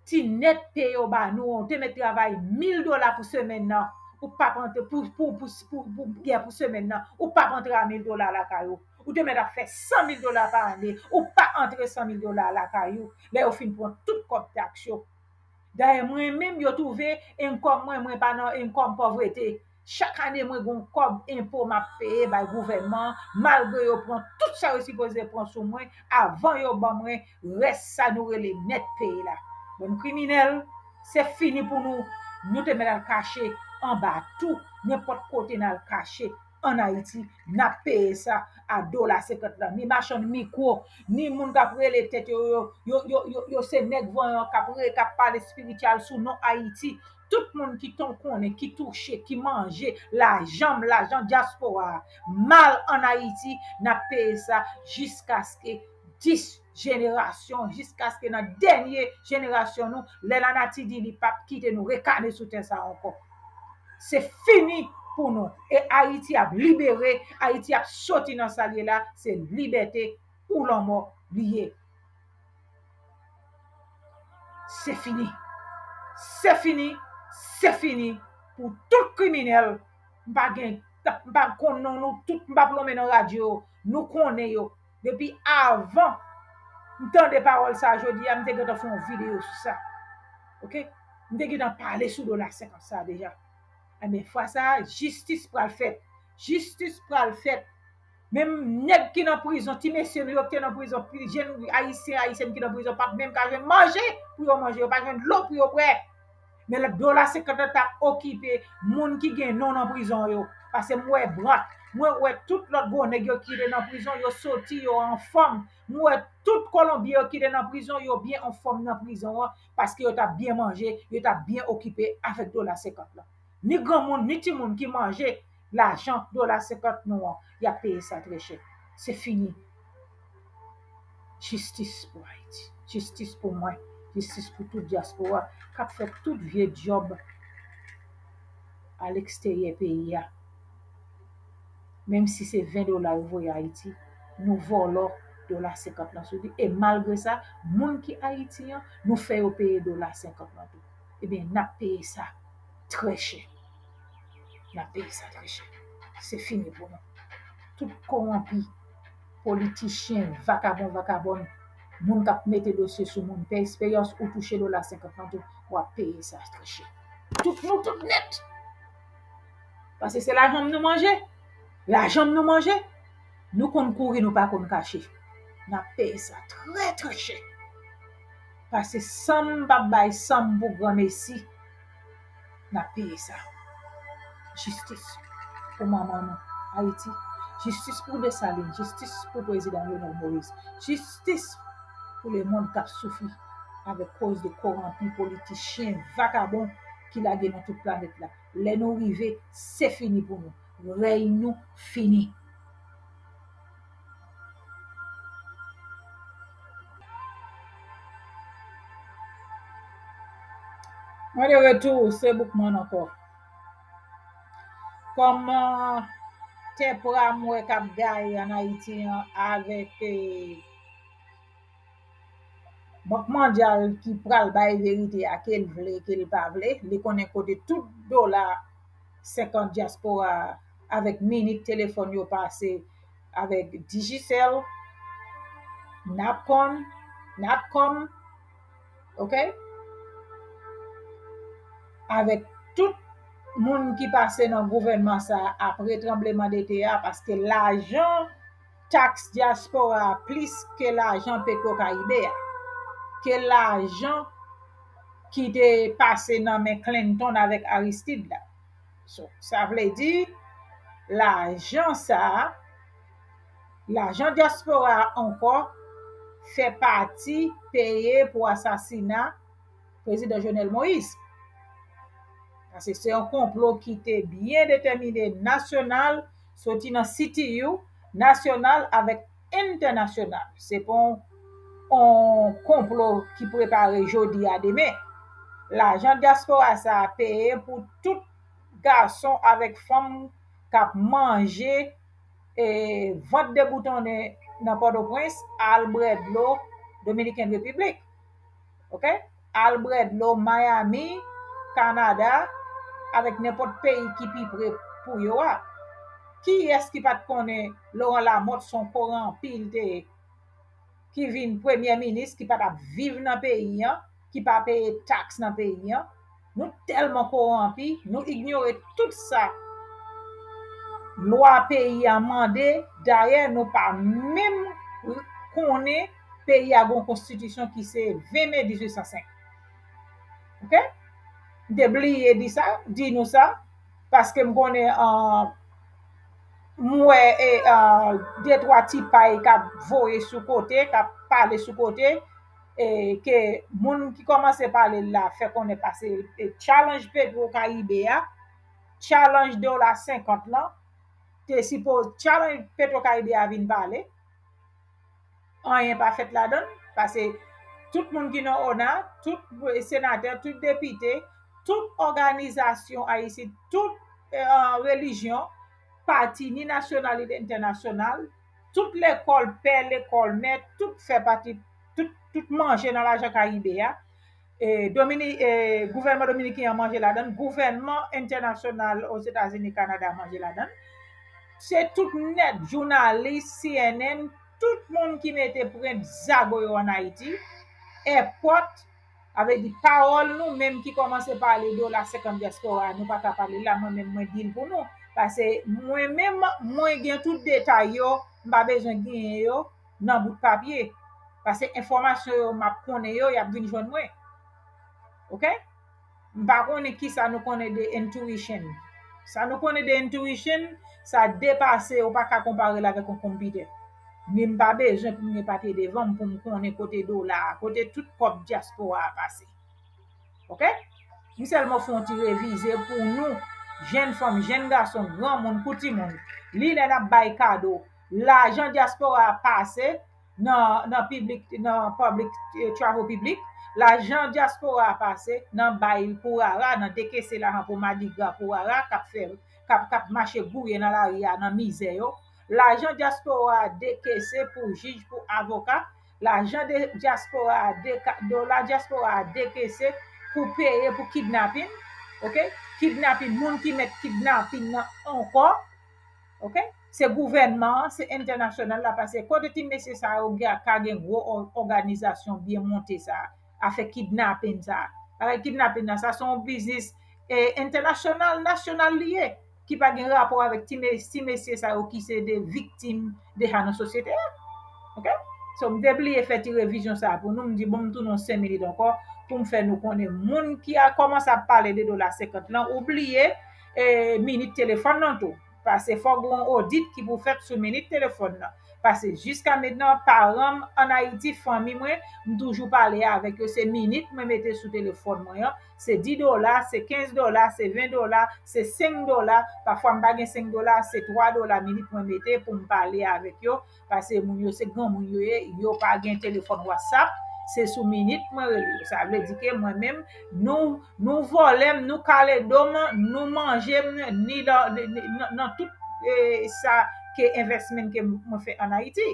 Ti nèt peye yo ba nou an, ou te mèt travay mil dola pou semèn nan, ou p ap antre pou, pou, pou, pou, pou, yeah, pou semèn nan, ou p ap antre a mil dola lakay ou. Ou te mèt ap fè san mil dola pa ane, ou pa antre san mil dola lakay ou. Lè yo fin pran tout kòb taks yo. Dayè, mwen menm, yo twouve income mwen, mwen pa nan income pòvrete. Chak ane, mwen gen yon kòb enpo m ap peye bay gouvènman an, malgre yo pran tout sa yo sipoze pran sou mwen, avan yo ban mwen rès sa nou rele nèt peye la. Bann kriminèl, se fini pou nou. Nou te mèt al kache anba tou, nenpòt kote n al kache ann Ayiti, n ap peye sa a dola senkant lan. Ni machann mikwo, ni moun k ap rele tèt yo, yo, yo, yo, yo, yo se nèg vanyan k ap re-, k ap pale espirityal sou non Ayiti. Tout moun ki ton konnen, ki touche, ki manje lajan m, lajan dyaspora a, mal ann Ayiti, n ap peye sa jiskaske dis jenerasyon, jiskaske nan dènye jenerasyon nou, lè lanati di li p ap kite nou rekane sou tè sa a ankò. Se fini pou nou. E Ayiti ap libere, Ayiti ap soti nan sa l ye la, se libète ou lanmò li ye. Se fini. Se fini. Se fini pou tout kriminèl. M pa gen, m pa konn non nou tout, m p ap lonmen nan radyo yo. Nou konnen yo. Depi avan m tande pawòl sa a jodi a, m te gentan fè yon videyo sou sa. Oke? M te gentan pale sou dola senkant sa a deja. Enben, fwa sa a, jistis pral fèt. Jistis pral fèt. Menm nèg ki nan prizon, ti mesye nou yo ki te nan prizon, pi jèn ayisyen, ayisyèn ki nan prizon, p ap menm ka jwenn manje pou yo manje, yo pa jwenn dlo pou yo bwè. Men lè dola senkant lan t ap okipe moun ki gen non nan prizon yo. Paske m wè Brant, mwen wè tout lòt gwo nèg yo ki te nan prizon, yo soti, yo anfòm. M wè tout Kolonbyen yo ki te nan prizon, yo byen anfòm nan prizon an, paske yo t ap byen manje, yo t ap byen okipe avèk dola senkant lan. Ni granmoun, ni timoun ki manje lajan dola senkant nou an, y ap peye sa trè chè. Se fini. Jistis pou Ayiti. Jistis pou mwen. Jistis pou tout dyaspora k ap fè tout vye djòb aleksteryè peyi a. Menm si se ven dola yo voye Ayiti, nou vòlò dola senkant lan sou li. E malgre sa, moun ki Ayiti an, nou fè yo peye dola senkant lan tou. Ebyen, n ap peye sa trè chè. N ap peye sa trè chè. Se fini pou nou. Tout kowonpi, politichen, vakabon, vakabòn, moun k ap mete dosye sou moun, pè esperyans ou touche dola senkant lan tou, w ap peye sa trè chè. Tout nou, tout nèt. Paske se lajan m nou manje. Lajan m nou manje. Nou konn kouri, nou pa konn kache. N ap peye sa trè, trè chè. Paske san m p ap bay san m pou granmesi. N ap peye sa. Jistis pou manman nou, Ayiti. Jistis pou Desalin. Jistis pou prezidan Jovenel Moïse. Jistis pou lemonn k ap soufri avèk koz de kowonpi, politichen, vakabon ki lage nan tout planèt la. Lè nou rive, se fini pou nou. Rèy nou fini. Mwen de retou, se Boukman ankò. Kòm tè pra m wè k ap gaye ann Ayiti an avèk, eh, Bank Mondyal ki pral bay verite a, ke l vle, ke l pa vle, li konnen kote tout dola senkant dyaspora avèk minit telefòn yo pase avèk Digicel, Napcon, Natcom, oke? Avèk tout moun ki pase nan gouvènman sa a apre tranbleman de tè a, paske lajan taks dyaspora a plis ke lajan Petro Caribe a, ke lajan ki te pase nan men Clinton avèk Aristide la. So, sa vle di, lajan sa a, lajan dyaspora a ankò fè pati peye pou asasina prezidan Jovenel Moïse. Paske se yon konplo ki te byen detèmine nasyonal, soti nan C T U, nasyonal avèk entènasyonal. Se pa yon, yon konplo ki prepare jodi a demen. Lajan dyaspora sa a peye pou tout gason avèk fanm k ap manje, e, vant deboutonnen nan Pòtoprens, al bwè dlo Dominiken Repiblik. Oke? Al bwè dlo Miami, Kanada, avèk nenpòt peyi ki pi pre pou yo a. Kiyès ki pa t konnen Laurent Lamothe se yon koranpi l te ye, ki vin premye minis, ki pa t ap viv nan peyi an, ki pa peye taks nan peyi an? Nou tèlman koranpi, nou inyore tout sa lwa peyi a mande. Dayè, nou pa menm konnen peyi a gen yon konstitisyon ki se ven me dizuit san senk. Oke? M te bliye di sa, di nou sa, paske m konnen, ah, m wè, e, ah, de twa ti pay k ap voye sou kote, k ap pale sou kote, e ke moun ki kòmanse pale la fè konnen pase, e, challenge Petro Caribe a, challenge dola senkant lan, te sipoze challenge Petro Caribe a vin pale. anyen pa fèt ladan l, paske tout moun ki nan ona, tout senatè, tout depite, tout òganizasyon ayisyen, tout, eh, relijyon, pati ni nasyonal ni entènasyonal, tout lekòl pè, lekòl mè, tout fè pati, tout, tout manje nan lajan Karibe a. E, Domini-, e, gouvènman dominiken an manje ladan l, gouvènman entènasyonal Ozetazini, Kanada manje ladan l. Se tout nèt, jounalis, C N N, tout moun ki mete pwent zago yo ann Ayiti, èpòt, sa vle di pawòl nou menm ki kòmanse pale dola senkant dyaspora, nou pa ka pale la, mwen menm mwen di l pou nou. Paske mwen menm, mwen gen tout detay yo, m pa bezwen genyen yo nan bout papye. Paske enfòmasyon yo, m ap konnen yo, y ap vin jwenn mwen. Oke? M pa konnen kisa nou konnen de intuition. Sa nou konnen de intuition, sa depase, ou pa ka konpare l avèk yon konpitè. Men m pa bezwen pou m gen papye devan m pou m konnen kote dola a, kote tout kòb dyaspora a pase. Oke? M sèlman fè yon ti revize pou nou, jèn fanm, jèn gason, granmoun kou timoun. Li lè n ap bay kado, lajan dyaspora a pase nan, nan piblik, nan public, eh, travel piblik, lajan dyaspora a pase nan bay pou rara, nan dekese lajan pou madigra pou rara k ap fè, k ap, k ap mache gouye nan lari a, nan mizè yo. Lajan dyaspora a dekese pou jij, pou avoka. Lajan de dyaspora a deka-, dola dyaspora a dekese pou peye pou kidnapin. Oke? Kidnapin, moun ki mèt kidnapin nan ankò. Oke? Se gouvènman an, se entènasyonal la, paske kote ti mesye sa yo gen, ka gen gwo ò-, òganizasyon byen monte sa, afè kidnapin sa. Bagay kidnapin nan, sa se yon biznis, eh, entènasyonal, nasyonal li ye, ki pa gen rapò avèk ti me-, ti mesye sa yo ki se de viktim deja nan sosyete a. Oke? So, m te bliye fè ti revizyon sa pou nou. M di, bon, m tounen yon senk minit ankò pou m fè nou konnen. Moun ki a kòmanse ap pale de dola senkant lan, ou bliye, eh, minit telefòn nan tou. Paske fòk gen yon odit ki pou fèt sou minit telefòn nan. Paske jiska mentnan, paran m ann Ayiti, fanmi mwen, m toujou pale avèk yo. Se minit mwen mete sou telefòn mwen an. Se dis dola, se kenz dola, se ven dola, se senk dola. Pafwa m pa gen senk dola, se twa dola minit mwen mete pou m pale avèk yo. Paske moun yo se granmoun yo ye, yo pa gen telefòn WhatsApp. Se sou minit mwen rele yo. Sa vle di ke mwen menm, nou Nou vòlè m, nou kale do m, nou manje m, ni nan, ni, ni, nan, nan tout, eh, sa ke investment ke m-, mwen fè ann Ayiti.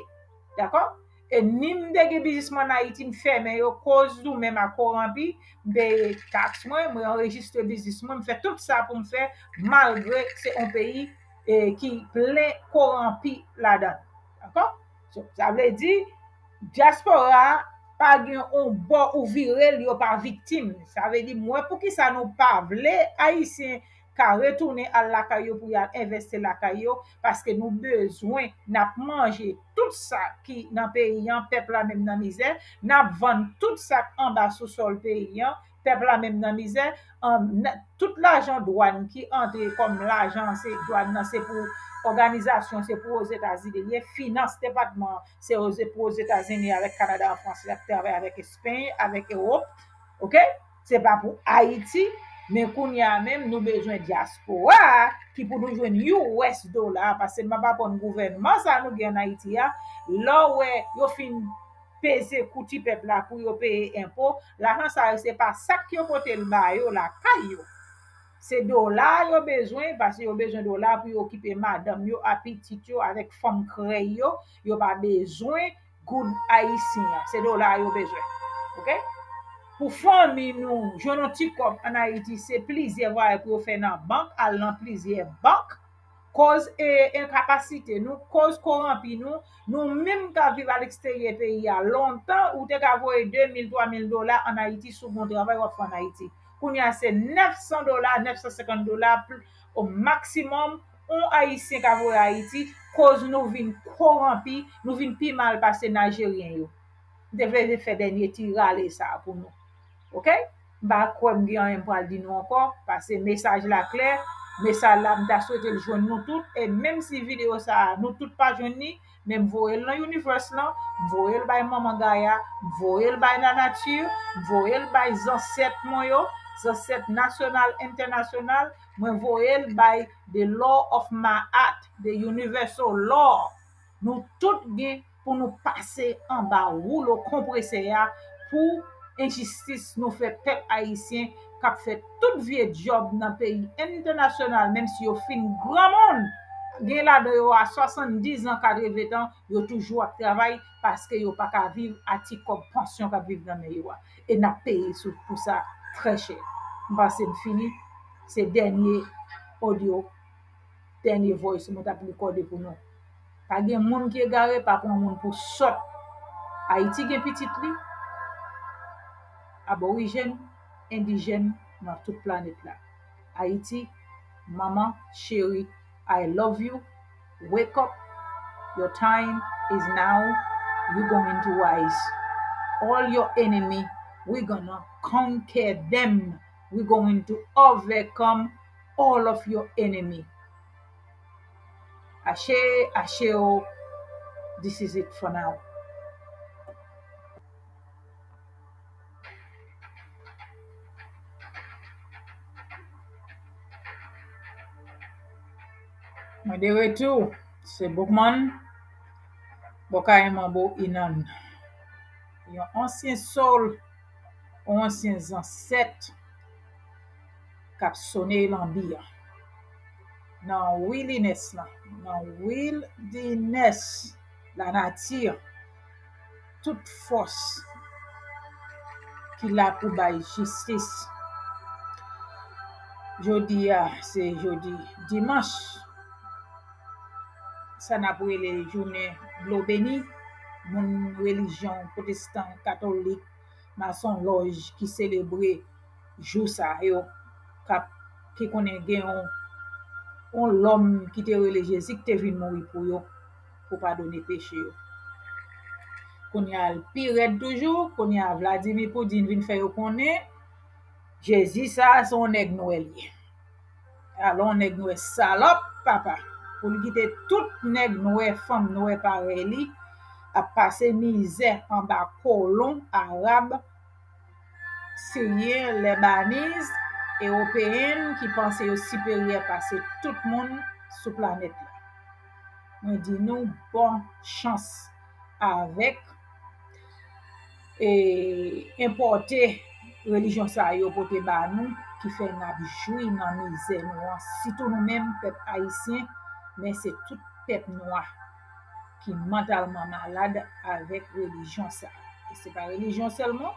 Dakò? E ni m te gen biznis mwen ann Ayiti, m fèmen yo, koz ou menm a kowonpi, m peye taks mwen, mwen anrejistre biznis mwen, m fè tout sa pou m fè, malgre se yon peyi, eh, ki plen kowonpi ladan l. Dakò? So, sa vle di, dyaspora a pa gen yon bò ou vire l, yo pa viktim. Sa vle di, m wè poukisa nou pa vle Ayisyen ka retounen al lakay yo pou y al envesti lakay yo, paske nou bezwen, n ap manje tout sa ki nan peyi an, pèp la menm nan mizè, n ap vann tout sa k anba sousòl peyi an, pèp la menm nan mizè, an, n-, tout lajan dwàn ki antre kòm lajan, se dwàn nan, se pou òganizasyon, se pou Ozetazini li ye, finans depatman, se Oze-, pou Ozetazini avèk Kanada, an Frans, l ap travay avèk Espay, avèk Ewòp, oke? Se pa pou Ayiti, men kounye a menm, nou bezwen dyaspora a ki pou nou jwenn U S dola, paske m ap aprann gouvènman sa nou gen ann Ayiti a, lè w wè yo fin peze kou ti pèp la pou yo peye enpo, lajan sa yo se pa sak yo pote l ba yo lakay yo. Se dola yo bezwen, paske yo bezwen dola pou yo okipe madanm yo, a pitit yo, avèk fanm krèy yo. Yo pa bezwen goud ayisyen an. Se dola yo bezwen. Oke? Pou fanmi nou jwenn yon ti kòb ann Ayiti, se plizyè vwayaj pou yo fè nan bank, al nan plizyè bank. Koz, e, enkapasite nou, koz kowonpi nou, nou menm k ap viv aleksteryè peyi a. Lontan, ou te ka voye de mil, twa mil dola ann Ayiti sou bon travay w ap fè ann Ayiti. Kounye a, se nèf san dola, nèf san senkant dola, pl-, o maksimòm, yon Ayisyen ka voye Ayiti, koz nou vin kowonpi, nou vin pi mal pase Najeryen yo. M te vle fè dènye ti rale sa a pou nou. Oke? M pa kwè m gen anyen m pral di nou ankò, paske mesaj la klè. Mesaj la, m ta swete l jwenn nou tout. E menm si videyo sa a, nou tout pa jwenn li, men m voye l nan universe lan, m voye l bay Manman Gaya, m voye l bay lanati, m voye l bay zansèt mwen yo, zansèt nasyonal, entènasyonal, mwen voye l bay the law of Ma'at, the universal law. Nou tout gen pou nou pase anba woulo konpresè a pou enjistis nou fè pèp ayisyen k ap fè tout vye djòb nan peyi entènasyonal, menm si yo fin granmoun, gen ladan yo a swasanndizan, katreven tan, yo toujou ap travay paske yo pa ka viv a ti kòb pansyon k ap viv nan men yo a. E n ap peye sou, pou sa trè chè. M panse m fini. Se dènye odyo, dènye voice mwen t ap rekòde pou nou. Pa gen moun ki egare, pa pran moun pou sòt. Ayiti gen pitit li, aborijèn, endijèn nan tout planèt la. Ayiti, manman cheri, I love you. Wake up. Your time is now. You going to rise. All your enemy, we gonna conquer them. We going to overcome all of your enemy. Ashe, ashe o. This is it for now. Mwen de retou, se Boukman, Bòkay Manbo Inan. Yon ansyen soul, yon ansyen zansèt k ap sone lanbi a. Nan wilinès lan, nan wilderness, lanati, tout fòs ki la pou bay jistis. Jodi a, se jodi dimanch, sa n ap rele jounen dlo beni, moun relijyon pwotestan, katolik, masonlòj ki selebre jou sa yo, k ap, ki konnen gen yon, yon lòm ki te rele Jezi ki te vin mouri pou yo, pou padone peche yo. Kounye a, l pi rèd toujou, kounye a, Vladimir Poutine vin fè yo konnen Jezi sa a se yon nèg nwè l ye. Alò, yon nèg nwè salòp, papa, pou l kite tout nèg nwè, fanm nwè parèy li ap pase mizè anba kolon arab, siryen, lèbaniz, ewopeyen ki panse yo siperyè pase tout moun sou planèt la. Mwen di nou bon chans avèk e enpòte relijyon sa yo pote ba nou, ki fè n ap jwi nan mizè nou an, sitou nou menm pèp ayisyen, men se tout pèp nwa ki mantalman malad avèk relijyon sa. E se pa relijyon sèlman,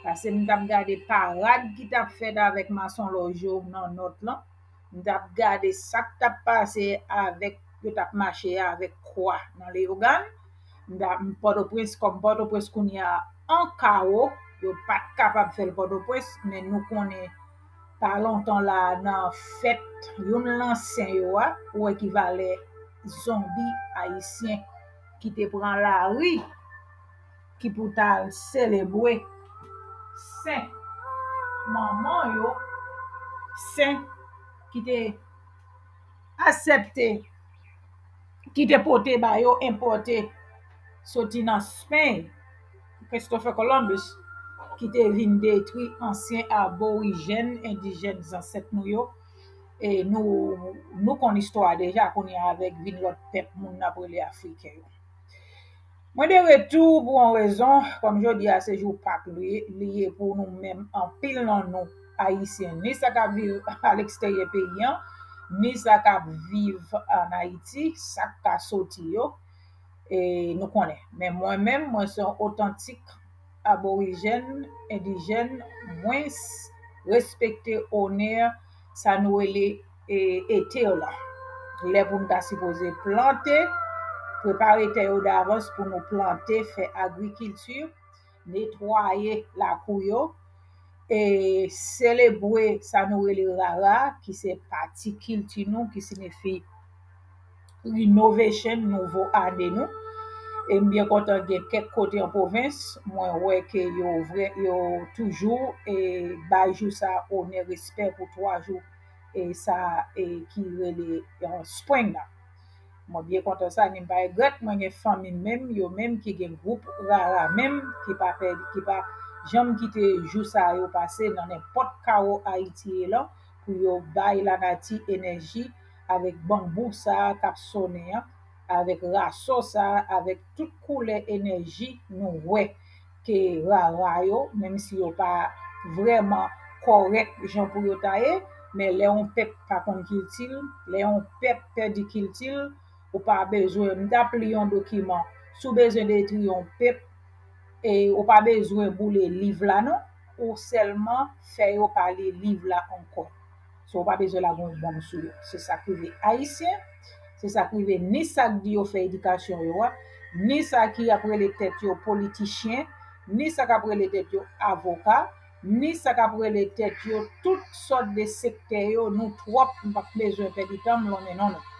paske m t ap gade parad ki t ap fèt avèk masonlòj yo nan nòt lan, m t ap gade sa k t ap pase avèk, yo t ap mache avèk kwa nan Leyogàn. M t ap, Pòtoprens, kòm Pòtoprens kounye a an kawo, yo pa t kapab fè l Pòtoprens, men nou konnen pa lontan la a, nan fèt youn lan sen yo a, ou wè ki valè zonbi ayisyen ki te pran lari, ki pou t al selebre sen manman yo, sen ki te aksepte, ki te pote ba yo, enpòte soti nan Spain, Christopher Columbus, ki te vin detwi ansyen aborijèn, endijèn zansèt nou yo. E nou, nou konn istwa a deja, kounye a avèk vin lòt pèp moun n ap rele Afriken yo. Mwen de retou pou yon rezon, kòm jodi a se jou Pak li, li ye pou nou menm, anpil nan nou Ayisyen, ni sa k ap viv aleksteryè peyi an, ni sa k ap viv ann Ayiti, sa k ka soti yo, e nou konnen. Men mwen menm, mwen se yon otantik aborijèn, endijèn, mwen s-, respekte onè sa nou rele e, ete la. Lè pou n ta sipoze plante, prepare tè yo davans pou nou plante, fè agrikilti, netwaye lakou yo, e selebre sa nou rele rara, ki se pati kilti nou, ki siyifi renovation, nouvo ane nou. E m byen kontan gen kèk kote an pwovens, mwen wè ke yo vre, yo toujou, e, bay jou sa a onè, respè pou twa jou, e, sa, e, ki rele, e, spring nan. Mwen byen kontan sa, ni m pa regrèt, mwen gen fanmi m menm, yo menm ki gen gwoup rara menm, ki pa pè, ki pa janm kite jou sa yo pase nan nenpòt kawo Ayiti ye lan, pou yo bay lanati enèji avèk banbou sa a k ap sonnen an, avèk raso sa, avèk tout koulè enèji nou wè ke rara yo, menm si yo pa vrèman kòrèk jan pou yo ta ye, men lè yon pèp pa konn kilti l, lè yon pèp pèdi kilti l, ou pa bezwen, m t ap li yon dokiman, si w bezwen detwi yon pèp, e ou pa bezwen boule liv la non, ou sèlman fè yo pa li liv la ankò. So, ou pa bezwen lage yon bonm sou yo. Se sa k rive Ayisyen, se sa k rive ni sa k di yo fè edikasyon yo a, ni sa ki ap rele tèt yo politichyen, ni sa k ap rele tèt yo avoka, ni sa k ap rele tèt yo tout sòt de sektè yo, nou twòp, m p ap bezwen pèdi tan m lonmen non nou.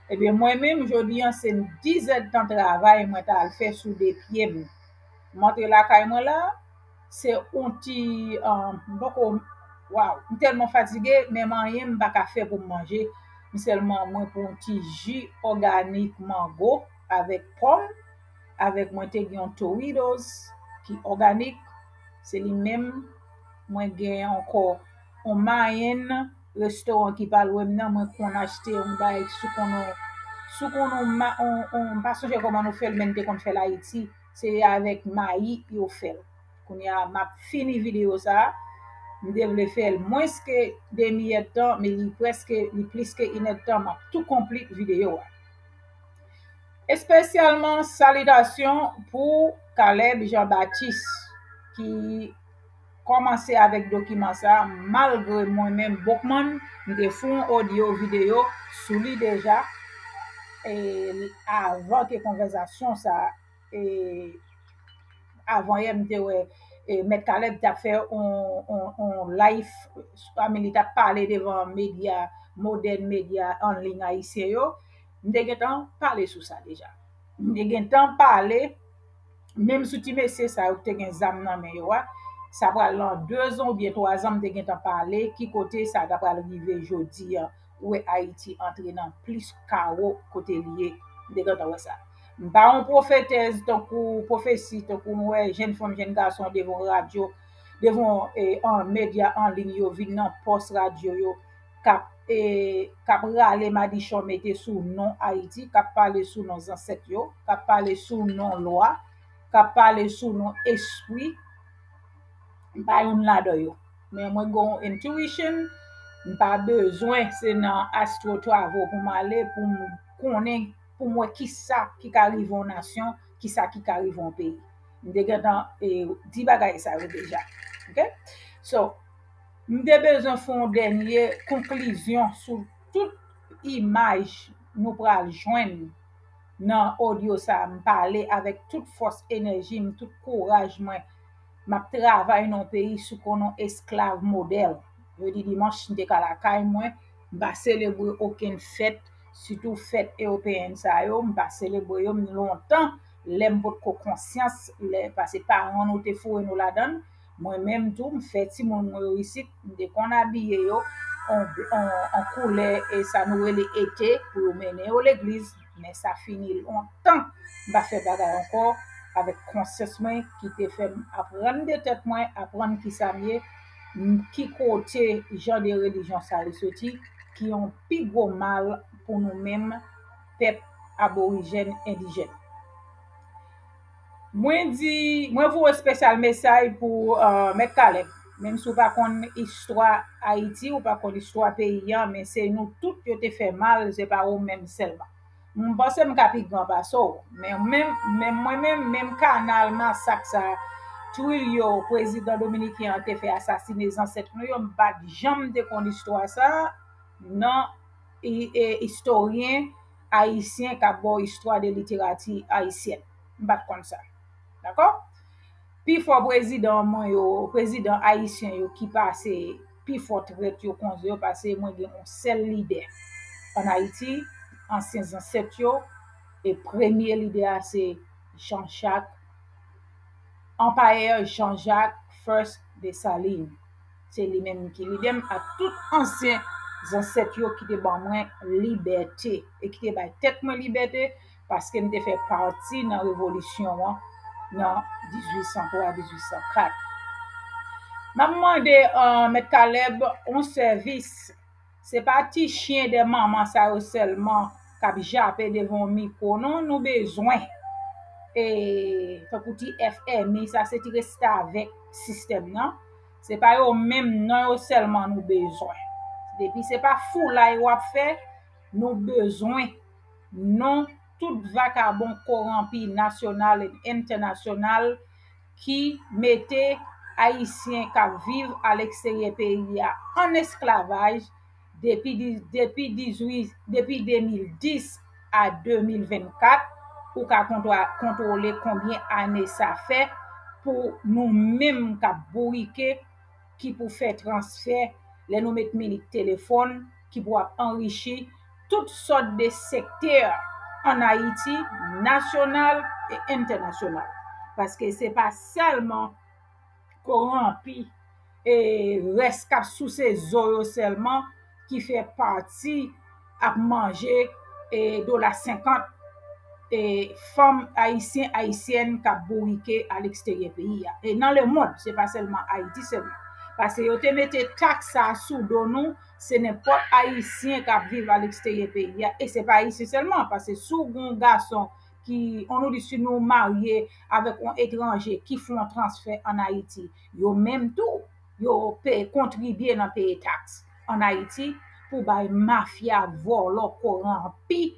Ebyen, mwen menm, jodi a, se dizèdtan travay mwen ta al fè sou de pye m. M antre lakay mwen la, se yon ti, um, m poko, waw, m tèlman fatige, menm anyen m pa ka fè pou m manje. M sèlman, mwen pran yon ti ji òganik mango avèk pòm, avèk mwen te gen yon Doritos ki òganik, se li menm. Mwen gen ankò yon Mayen restoran ki pa lwen m nan, mwen konn achte yon bagay sou konn on, sou konn on, ma- on, on, m pa sonje kòman nou fè l, men n te konn fè l Ayiti. Se avèk mayi yo fè l. Kounye a, m ap fini videyo sa a. M te vle fè l mwens ke demi èdtan, men li prèske, li plis ke inèdtan, m ap tou konplit videyo a. Espesyalman, salitasyon pou Caleb Jean Baptiste, ki kòmanse avèk dokiman sa a, malgre mwen menm, Boukman, m te fè yon odyo videyo sou li deja, e, avan ke konvèsasyon sa a, e, avan yè, m te wè, e, Mèt Caleb t ap fè on, on, on live, I mean, li t ap pale devan medya, modèn medya an liy ayisyen yo. M te gentan pale sou sa deja. M te gentan pale, menm sou ti mesye sa yo ki te gen zam nan men yo a, sa pral nan de zan oubyen twa zan, m te gentan pale ki kote sa ta pral rive jodi a, ou wè Ayiti antre nan plis kawo kote li ye. M te gentan wè sa. M pa yon pwofetèz tankou pwofesi, tankou m wè jèn fanm, jèn gason devan radyo, devan, e, an medya an liy yo vin nan pòs radyo yo, k ap, e, k ap rale madichon mete sou non Ayiti, k ap pale sou non zansèt yo, k ap pale sou non lwa, k ap pale sou non espri. M pa youn ladan yo. Men mwen gen yon intuition, m pa bezwen se nan astro travel pou m ale, pou m konnen, pou m wè kisa ki ka rive yon nasyon, kisa ki ka rive yon peyi. M te gentan, e, di bagay sa yo deja. Ok? So, m te bezwen fè yon dènye konklizyon sou tout imaj nou pral jwenn nan odyo sa a. M pale avèk tout fòs enèji m, tout kouraj mwen. M ap travay nan yon peyi sou konn yon esklav modèl. Jodi dimanch, m te ka lakay mwen, m pa selebre okenn fèt, sitou fèt ewopeyèn sa yo, m pa selebre yo, m lontan, lè m potko konsyans, lè, paske paran nou te foure nou ladan l. Mwen menm tou, m fè timoun mwen yo isit, m te konn abiye yo an, an, an koulè, e sa nou rele ete, pou yo mennen yo legliz. Men sa fini lontan m pa fè bagay ankò avèk konsyans mwen ki te fè m aprann de tèt mwen, aprann kisa m ye, m, ki kote jan de relijyon sa yo soti, ki yon pi gwo mal pou nou menm pèp aborijèn endijèn. Mwen di, mwen voye espesyal mesaj pou, uh, Mèt Caleb. Menm si w pa konn istwa Ayiti, ou pa konn istwa peyi a, men se nou tout yo te fè mal, se pa ou menm sèlman. M panse m ka pi gran pase w, men menm, men mwen menm, menm kanal masak sa, Trujillo, prezidan dominiken an, te fè asasine zansèt nou yo, m pa t janm te konn istwa sa nan i-, e, istoryen ayisyen k ap ba w istwa de literati ayisyèn. M pa t konn sa. Dakò? Pifò prezidan mwen yo, prezidan ayisyen yo ki pase, pifò trèt yo konze yo, paske mwen gen yon sèl lidè ann Ayiti, ansyen zansèt yo, e premye lidè a se Jean-Jacques, Anpayè Jean-Jacques First Dessalines. Se li menm ki lidè m ak tout ansyen zansèt yo ki te ban mwen libète e ki te bay tèt mwen libète, paske m te fè pati nan revolisyon an nan dizuit san twa, dizuit san kat. M ap mande, uh, Mèt Caleb yon sèvis. Se pa ti chyen de manman sa yo sèlman k ap jape devan yon mikwo, non, nou bezwen. E, tankou ti F M I, sa se ti restavèk sistèm nan. Se pa yo menm non yo sèlman nou bezwen. Depi se pa foulay w ap fè, nou bezwen non tout vakabon koranpi nasyonal e entènasyonal ki mete Ayisyen k ap viv aleksteryè peyi a an esklavaj depi di- depi dizuit depi de mil dis a de mil vennkat. Ou ka kontwa- kontwole konbyen ane sa fè pou nou menm k ap bourike, ki pou fè transfè lè nou met minik telefòn, ki pou ap anrichi tout sòt de sektè ann Ayiti, nasyonal e entènasyonal. Paske se pa sèlman koranpi e rès k ap souse zo yo sèlman ki fè pati ap manje e dola senkant e fanm ayisyen, ayisyèn k ap bourike aleksteryè peyi a. E nan lemonn, se pa sèlman Ayiti sèlman. Paske yo te mete taks sa a sou do nou, se nenpòt Ayisyen k ap viv aleksteryè peyi a. E se pa Ayisyen sèlman, paske si w gen yon gason ki, on nou di si nou marye avèk yon etranje ki fè yon transfè ann Ayiti, yo menm tou, yo pe kontribye nan peye taks ann Ayiti pou bay mafya vòlò koranpi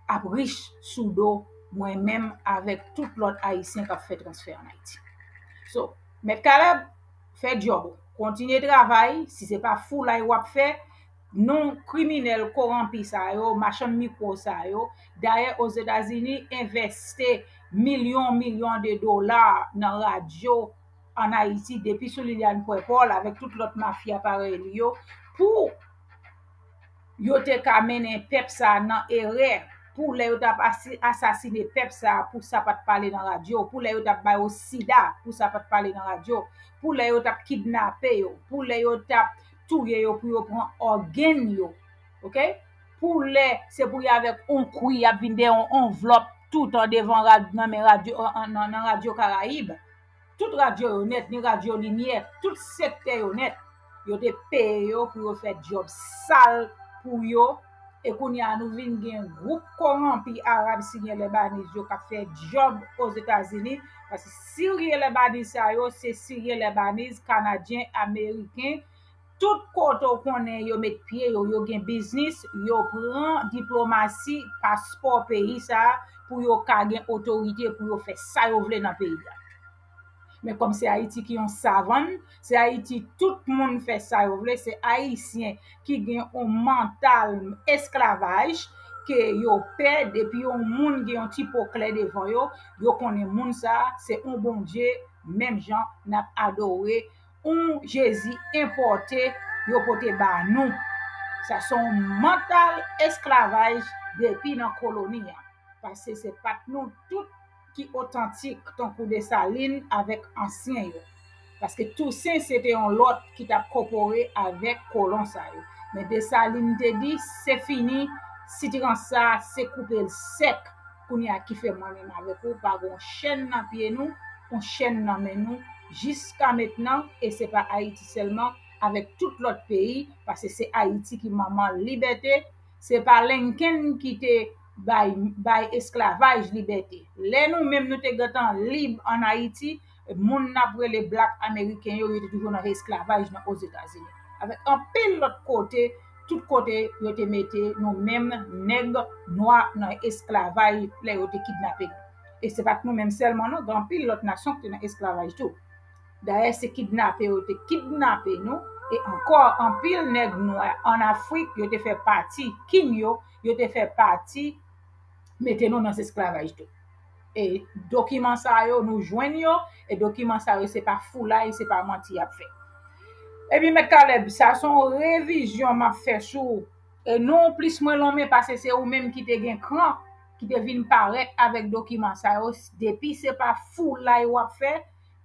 ap rich sou do mwen menm avèk tout lòt Ayisyen k ap fè transfè ann Ayiti. So, Mèt Caleb, fè djòb ou. Kontinye travay, si se pa foulay w ap fè, non kriminèl koranpi sa yo, machann mikwo sa yo. Dayè, Ozetazini envesti milyon, milyon de dola nan radyo ann Ayiti, depi sou Liliane Pwèpòl avèk tout lòt mafya parèy li yo, pou yo te ka mennen pèp sa a nan erè, pou lè yo t ap asi- asasine pèp sa a, pou sa pa t pale nan radyo, pou lè yo t ap ba yo sida, pou sa pa t pale nan radyo, pou lè yo t ap kidnape yo, pou lè yo t ap touye yo pou yo pran ògèn yo, oke? Pou lè se pou y avèk on kwi y ap vin dèyè on anvlòp toutan devan rad- nan men radyo, an- an- nan, nan Radyo Karayib. Tout radyo yo nèt, ni Radyo Limyè, tout sektè yo nèt. Yo te peye yo pou yo fè djòb sal pou yo. E kounye a, nou vin gen gwoup koranpi Arab, Siryen, Lebaniz yo k ap fè djòb Ozetazini. Paske Siryen, Lebaniz sa yo, se Siryen, Lebaniz, Kanadyen, Ameriken, tout kote w konnen yo met pye yo, yo gen biznis, yo pran diplomasi, paspò peyi sa a pou yo ka gen otorite pou yo fè sa yo vle nan peyi a. Men kòm se Ayiti ki yon savann, se Ayiti tout moun fè sa yo vle, se Ayisyen ki gen yon mantal esklavaj ke yo pè, depi yon moun gen yon ti po klè devan yo, yo konnen moun sa a se yon Bondye, menm jan n ap adore yon Jezi enpòte yo pote ba nou. Sa se yon mantal esklavaj depi nan koloni a. Paske se pa t nou tout ki otantik tankou Desalin avèk ansyen yo. Paske Tousen se te yon lòt ki t ap kopore avèk kolon sa yo. Men Desalin te di, se fini, sitirans sa a, se koupe l sèk. Kounye a ki fè mwen menm avèk ou pa gen yon chèn nan pye nou, yon chèn nan men nou, jiska mentnan, e se pa Ayiti sèlman, avèk tout lòt peyi, paske se Ayiti ki manman libète, se pa Lincoln ki te bay, bay esklavaj libète. Lè nou menm nou te gentan lib ann Ayiti, moun n ap rele black ameriken yo, yo te toujou nan esklavaj nan Ozetazini. Avèk anpil lòt kote, tout kote yo te mete nou menm nèg nwa nan esklavaj lè yo te kidnape nou. E se pa t nou menm sèlman non, gen anpil lòt nasyon ki te nan esklavaj tou. Dayè, se kidnape yo te kidnape nou, e ankò anpil nèg nwa ann Afrik, yo te fè pati king yo, yo te fè pati mete nou nan esklavaj tou. E dokiman sa yo, nou jwenn yo, e dokiman sa yo, se pa foulay, se pa manti y ap fè. Ebyen, Mèt Caleb, sa se yon revizyon m ap fè sou ou. E non plis mwen lonmen, paske se ou menm ki te gen kran, ki te vin parèt avèk dokiman sa yo. Depi se pa foulay w ap fè,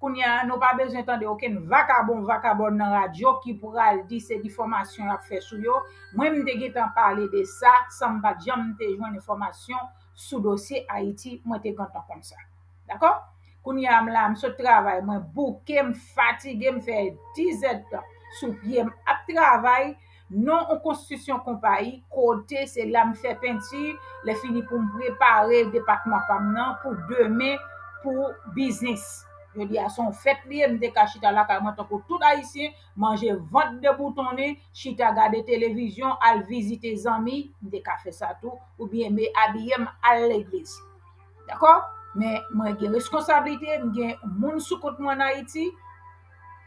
kounye a, nou pa bezwen tande okenn vakabon, vakabòn nan radyo ki pral di se difamasyon y ap fè sou yo. Mwen, m te gentan pale de sa, san m pa t janm te jwenn enfòmasyon sou dosye Ayiti, mwen te gentan konn sa. Dakò? Kounye a, m la, m sot travay, mwen bouke, m fatige, m fè dizèdtan sou pye, m ap travay, non yon konstriksyon konpayi, kote se la m fè penti, lè fini pou m prepare depatman pa m nan pou demen, pou biznis. Jodi a se yon fèt li ye, m te ka chita lakay mwen tankou tout Ayisyen, manje vant deboutonnen, chita gade televizyon, al vizite zanmi, m te ka fè sa tou, oubyen m abiye m al legliz. Dakò? Men mwen gen reskonsablite, m gen moun sou kont mwen ann Ayiti.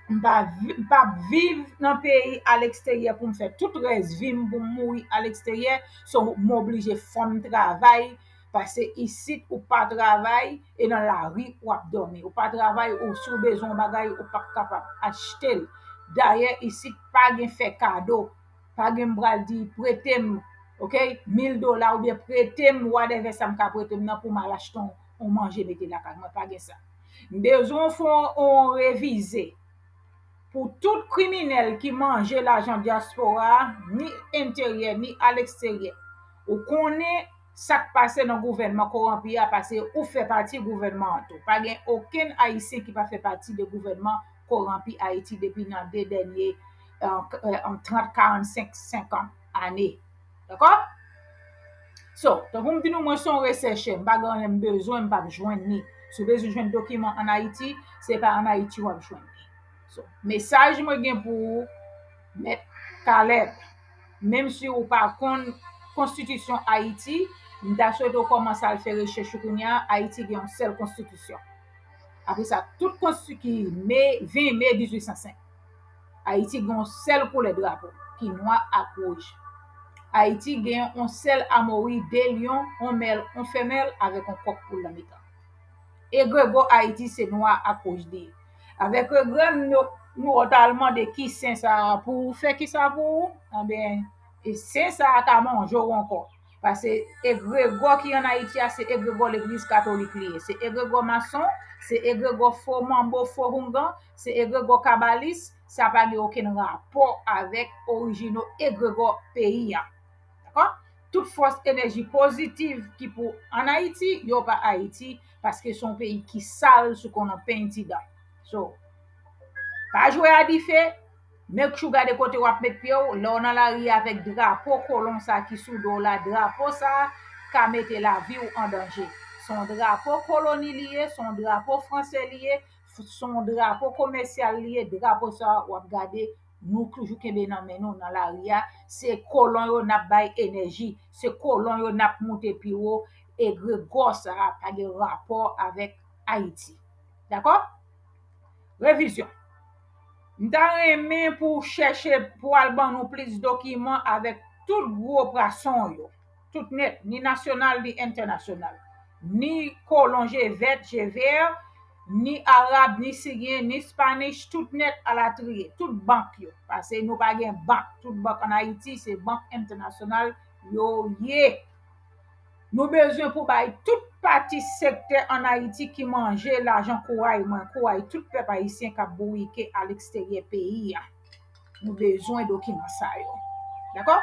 M pa vi- m p ap viv nan peyi aleksteryè pou m fè tout rès vi m pou m mouri aleksteryè. So, m oblije fò m travay, paske isit ou pa travay, e nan lari w ap dòmi. Ou pa travay, ou si w bezwen yon bagay, ou p ap kapab achte l. Dayè, isit pa gen fè kado. Pa gen m pral di prete m, ok, mil dola oubyen prete m whatever sa m ka prete m nan pou m al achte yon, yon manje mete lakay mwen. Pa gen sa. M bezwen fè yon, yon revize pou tout kriminèl ki manje lajan dyaspora a, ni enteryè, ni aleksteryè. Ou konnen sa k pase nan gouvènman kowonpi a, paske ou fè pati gouvènman an tou. Pa gen okenn Ayisyen ki pa fè pati de gouvènman kowonpi Ayiti depi nan de dènye, euh, euh, trant, karannsenk, senkant ane. Dakò? So, tankou m di nou, mwen se yon resèchè, m pa gen anyen m bezwen, m p ap jwenn li. Si w bezwen jwenn dokiman ann Ayiti, se pa ann Ayiti w ap jwenn li. So, mesaj mwen gen pou ou, Mèt Caleb, menm si ou pa konn konstitisyon Ayiti, m ta swete w kòmanse al fè rechèch ou kounye a, Ayiti gen yon sèl konstitisyon. Apre sa, tout konsti- ki me, ven me dizuit san senk. Ayiti gen yon sèl koulè drapo, ki nwa ak wouj. Ayiti gen yon sèl amori, de lyon, yon mèl, yon femèl, avèk yon kòk poul nan mitan. Egregò Ayiti se nwa ak wouj li ye. Avèk regrè m, nou, nou ta al mande ki sen sa a pou ou, fè ki sa pou ou, anben, e sen sa a ka manje w ankò. Paske egregò ki ann Ayiti a, se egregò legliz katolik li ye. Se egregò mason, se egregò fo manbo, fo houngan, se egregò kabalis, sa pa gen okenn rapò avèk orijino egregò peyi a. Dakò? Tout fòs enèji pozitiv ki pou ann Ayiti, yo pa Ayiti, paske se yon peyi ki sal sou konon penti dan. So, pa jwe a dife, make sure w gade kote w ap met pye w, lè w nan lari avèk drapo kolon sa ki sou do w la, drapo sa ka mete lavi w an danje. Se yon drapo koloni li ye, se yon drapo franse li ye, se yon drapo komèsyal li ye, drapo sa w ap gade, nou toujou kenbe nan men nou nan lari a, se kolon yo n ap bay enèji, se kolon yo n ap moute pi wo, egregò sa a pa gen rapò avèk Ayiti. Dakò? Revizyon. M ta renmen pou w chèche pou al ban nou plis dokiman avèk tout gwo pwason yo. Tout nèt, ni nasyonal, ni entènasyonal. Ni kolon je vèt, je vè, ni arab, ni siryen, ni spanish, tout nèt alatriye, tout bank yo. Paske nou pa gen bank. Tout bank ann Ayiti, se bank entènasyonal yo ye. Nou bezwen pou bay tout pati sektè ann Ayiti ki manje lajan kouray mwen, kouray tout pèp ayisyen k ap bourike aleksteryè peyi a. Nou bezwen dokiman sa yo. Dakò?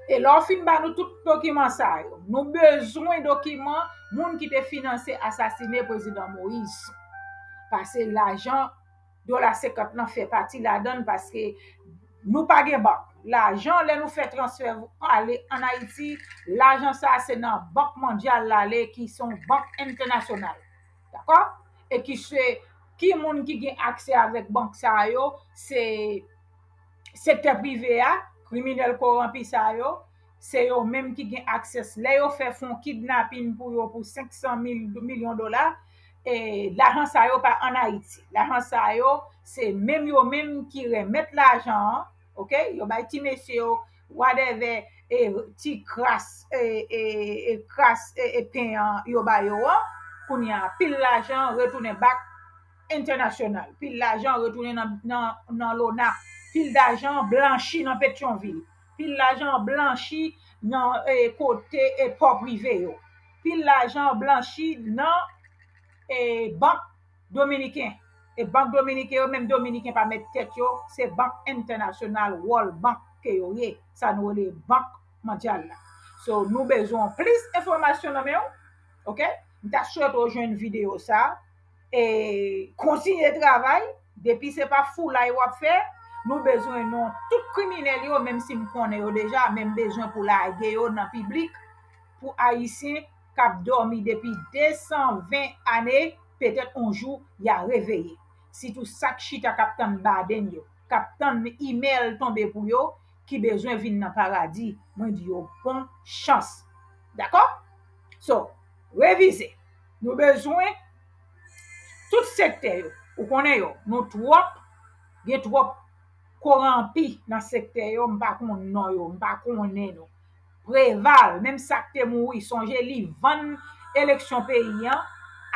E lè w fin ba nou tout dokiman sa yo, nou bezwen dokiman moun ki te finanse asasine prezidan Moïse. Paske lajan dola senkant lan fè pati ladan l, paske nou pa gen bank. Lajan, lè nou fè transfè ale ann Ayiti, lajan sa a se nan Bank Mondyal l ale, ki se yon bank entènasyonal. Dakò? E ki se, ki moun ki gen aksè avèk bank sa yo, se sektè prive a, kriminèl kowonpi sa yo, se yo menm ki gen aksès. Lè yo fè fon kidnapin pou yo pou senk san mil milyon dola, e lajan sa yo pa ann Ayiti. Lajan sa yo, se menm yo menm ki renmèt lajan an, ok? Yo bay ti mesye yo, whatever, e ti kras, e, e, e kras, e, e pen an, yo ba yo an. Kounye a, pil lajan retounen back entènasyonal. Pil lajan retounen nan, nan, nan lona. Pil lajan blanchi nan Petyonvil. Pil lajan blanchi nan, e, kote, e, pò prive yo. Pil lajan blanchi nan, e, bank dominiken. E bank dominiken yo, menm dominiken pa met tèt yo, se bank entènasyonal, World Bank ke yo ye. Sa nou rele bank mondyal la. So, nou bezwen plis enfòmasyon nan men w. Ok? M ta swete w jwenn videyo sa. E kontinye travay. Depi se pa foulay w ap fè, Nou bezwen non tout kriminèl yo, menm si m konnen yo deja, men m bezwen pou lage yo nan piblik, pou Ayisyen k ap dòmi depi de san ven ane, petèt on jou, y a reveye. Sitou sa k chita k ap tann badenn yo, k ap tann imèl tonbe pou yo, ki bezwen vin nan paradi. Mwen di yo bon chans. Dakò? So, revize. Nou bezwen tout sektè yo. Ou konnen yo. Nou twòp, gen twòp koranpi nan sektè yo. M pa konn non yo, m pa konnen nou. Preval, menm sa k te mouri, sonje li vann eleksyon peyi an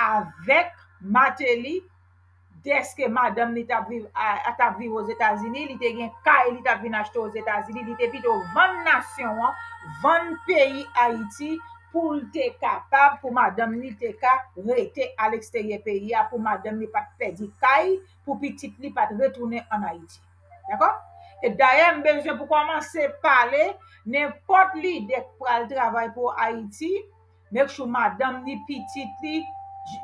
avèk Martelly, dèske madanm li t ap viv, a, t ap viv Ozetazini, li te gen kay li t ap vin achte Ozetazini, li te pito vann nasyon an, vann peyi Ayiti, pou l te kapab, pou madanm li te ka rete aleksteryè peyi a, pou madanm li pa t pèdi kay, pou pitit li pa t retounen ann Ayiti. Dakò? E dayè, m bezwen pou kòmanse pale, nenpòt lidè k pral travay pou Ayiti, make sure madanm li, pitit li,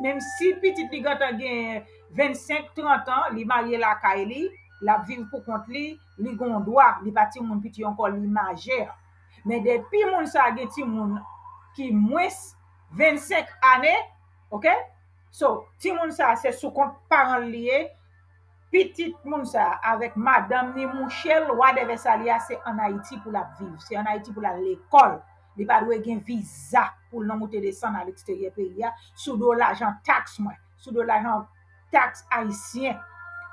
menm si pitit li gentan gen vennsenk, trant an, li marye lakay li, l ap viv pou kont li, li gen yon dwa, li pa timoun piti ankò, li majè. Men depi moun sa a gen timoun ki mwens vennsenk ane, oke? So, timoun sa a se sou kont paran l li ye, pitit moun sa a avèk madanm li, mouche l, whatever sa li a, se ann Ayiti pou l ap viv, se ann Ayiti pou l al lekòl. Li pa dwe gen viza pou l nan moute desann aleksteryè peyi a sou do lajan taks mwen, sou do lajan taks ayisyen.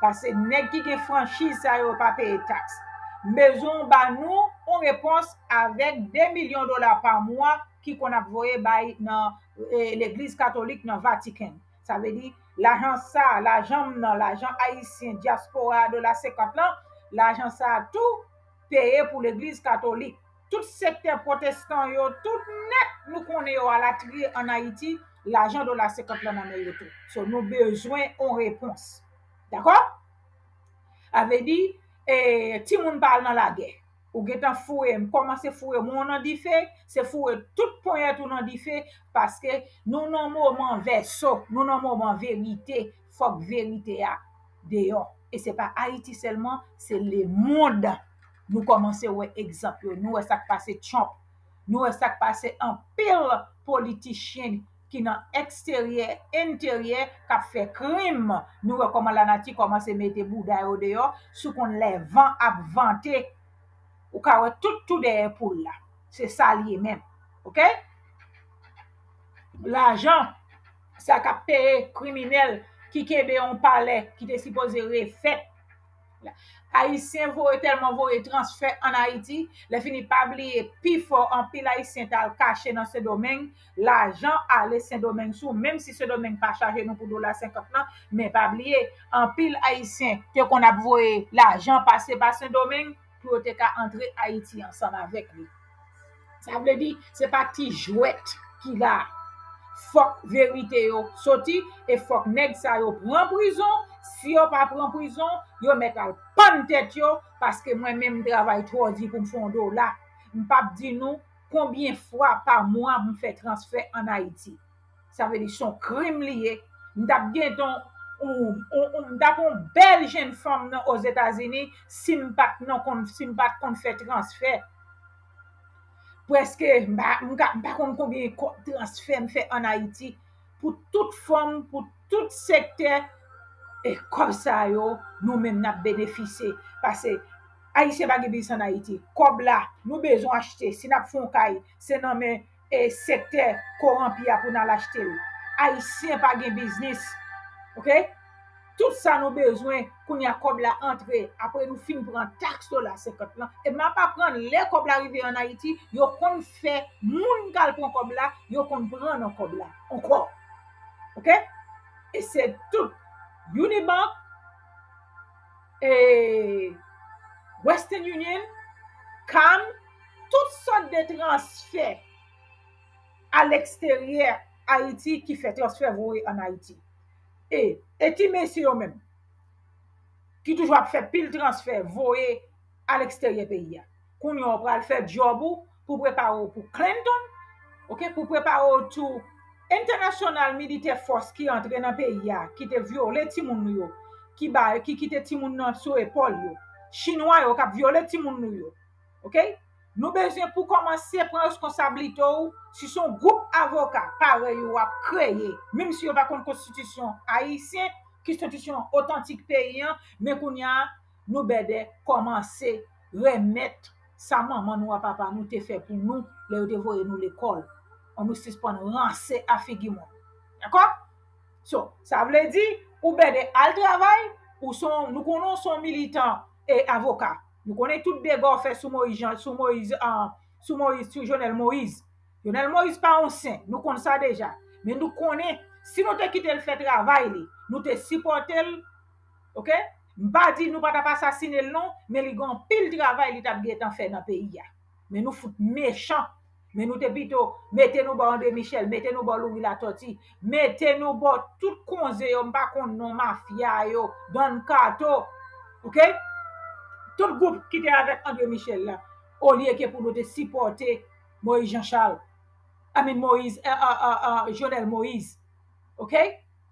Paske nèg ki gen franchiz sa yo pa peye taks. M bezwen w ba nou yon repons avèk de milyon dola pa mwa ki konn ap voye bay nan, eh, legliz katolik nan Vatican. Sa vle di, lajan sa, lajan m nan, lajan ayisyen, dyaspora, dola senkant lan, lajan sa tou peye pou legliz katolik. Tout sektè pwotestan yo, tout nèt nou konnen yo alatriye ann Ayiti, lajan dola senkant lan nan men yo tou. So, nou bezwen yon repons. Dakò? A vle di, eh, timoun pa al nan lagè. Ou gentan foure m, kòmanse foure mwen nan dife, se foure tout ponyèt ou nan dife, paske nou nan moman vèso, nou nan moman verite, fòk verite a deyò. E se pa Ayiti sèlman, se lemonn. Nou kòmanse wè egzanp yo. Nou wè sa k pase Trump. Nou wè sa k pase anpil politichyen ki nan eksteryè, enteryè, k ap fè krim. Nou wè kòman lanati kòmanse mete bouda yo deyò, si w konn lè van ap vante, ou ka wè tout tou dèyè poul la. Se sa l ye menm. Oke? Lajan sa k ap peye kriminèl ki kenbe yon palè ki te sipoze refèt. Ayisyen voye, tèlman voye transfè ann Ayiti, lè fini pa bliye pifò anpil Ayisyen t al kache nan Sendomeng, lajan ale Sendomeng sou, menm si Sendomeng pa chaje nou pou dola senkant lan, men pa bliye, anpil Ayisyen te konn ap voye lajan pase pa Sendomeng pou yo te ka antre Ayiti ansanm avèk li. Sa vle di, se pa ti jwèt ki la. Fòk verite yo soti e fòk nèg sa yo pran prizon. Si yo pa pran prizon, yo mèt al pann tèt yo, paske mwen menm m travay twò di pou m fè yon dola. M p ap di nou konbyen fwa pa mwa m fè transfè ann Ayiti. Sa vle di se yon krim li ye. M t ap gentan, m t ap yon bèl jenn fanm nan Ozetazini si m pa t nan konn, si m pa t konn fè transfè. Prèske, m pa, m ka, m pa konn konbyen kòb transfè m fè ann Ayiti pou tout fanm, pou tout sektè. E kòb sa yo, nou menm n ap benefisye. Paske Ayisyen pa gen biznis ann Ayiti. Kòb la, nou bezwen achte. Si n ap fè yon kay, se nan men e sektè koranpi a pou n al achte l. Ayisyen pa gen biznis. Oke? Tout sa nou bezwen, kounye a kòb la antre. Apre nou fin pran taks dola senkant lan. E m ap aprann, lè kòb la rive ann Ayiti, yo konn fè moun k al pran kòb la, yo konn pran nan kòb la ankò. Oke? E se tout. Unibank, e Western Union, Chime, tout sòt de transfè aleksteryè Ayiti ki fè transfè voye ann Ayiti. E, e ti mesye yo menm, ki toujou ap fè pil transfè voye aleksteryè peyi a. Kounye a w pral fè djòb ou pou prepare w pou Clinton, oke, pou prepare w tou entènasyonal militè fòs ki antre nan peyi a, ki te vyole timoun nou yo, ki ba, ki kite timoun nan sou epòl yo. Chinwa yo k ap vyole timoun nou yo. Oke? Nou bezwen pou kòmanse pran reskonsablite w. Si se yon gwoup avoka parèy ou w ap kreye, menm si yo pa konn konstitisyon ayisyen, konstitisyon otantik peyi an, men kounye a, nou bèdè kòmanse renmèt sa manman nou a papa nou te fè pou nou lè yo te voye nou lekòl. An nou sispann ranse a figi moun. Dakò? So, sa vle di, ou bèdè al travay, ou se yon, nou konnen w se yon militan e avoka. Nou konnen tout dega w fè sou Moyiz Jan, sou Moyiz, ah, sou Moyiz, sou Jovenel Moïse. Jovenel Moïse pa yon sen, nou konn sa deja. Men nou konnen, si nou te kite l fè travay li, nou te sipòte l, oke? M pa di nou pa t ap asasine l non, men li gen anpil travay li t ap gentan fè nan peyi a. Men nou fout mechan. Men nou te pito mete nou bò André Michel, mete nou bò Louis Latortue, mete nou bò tout konze yo, m pa konn non mafya yo, Don Kato, oke? Tout gwoup ki te avèk André Michel la, olye ke pou nou te sipòte Moïse Jean Charles, I mean Moïse, eh, eh, eh, eh, Jovenel Moïse, oke?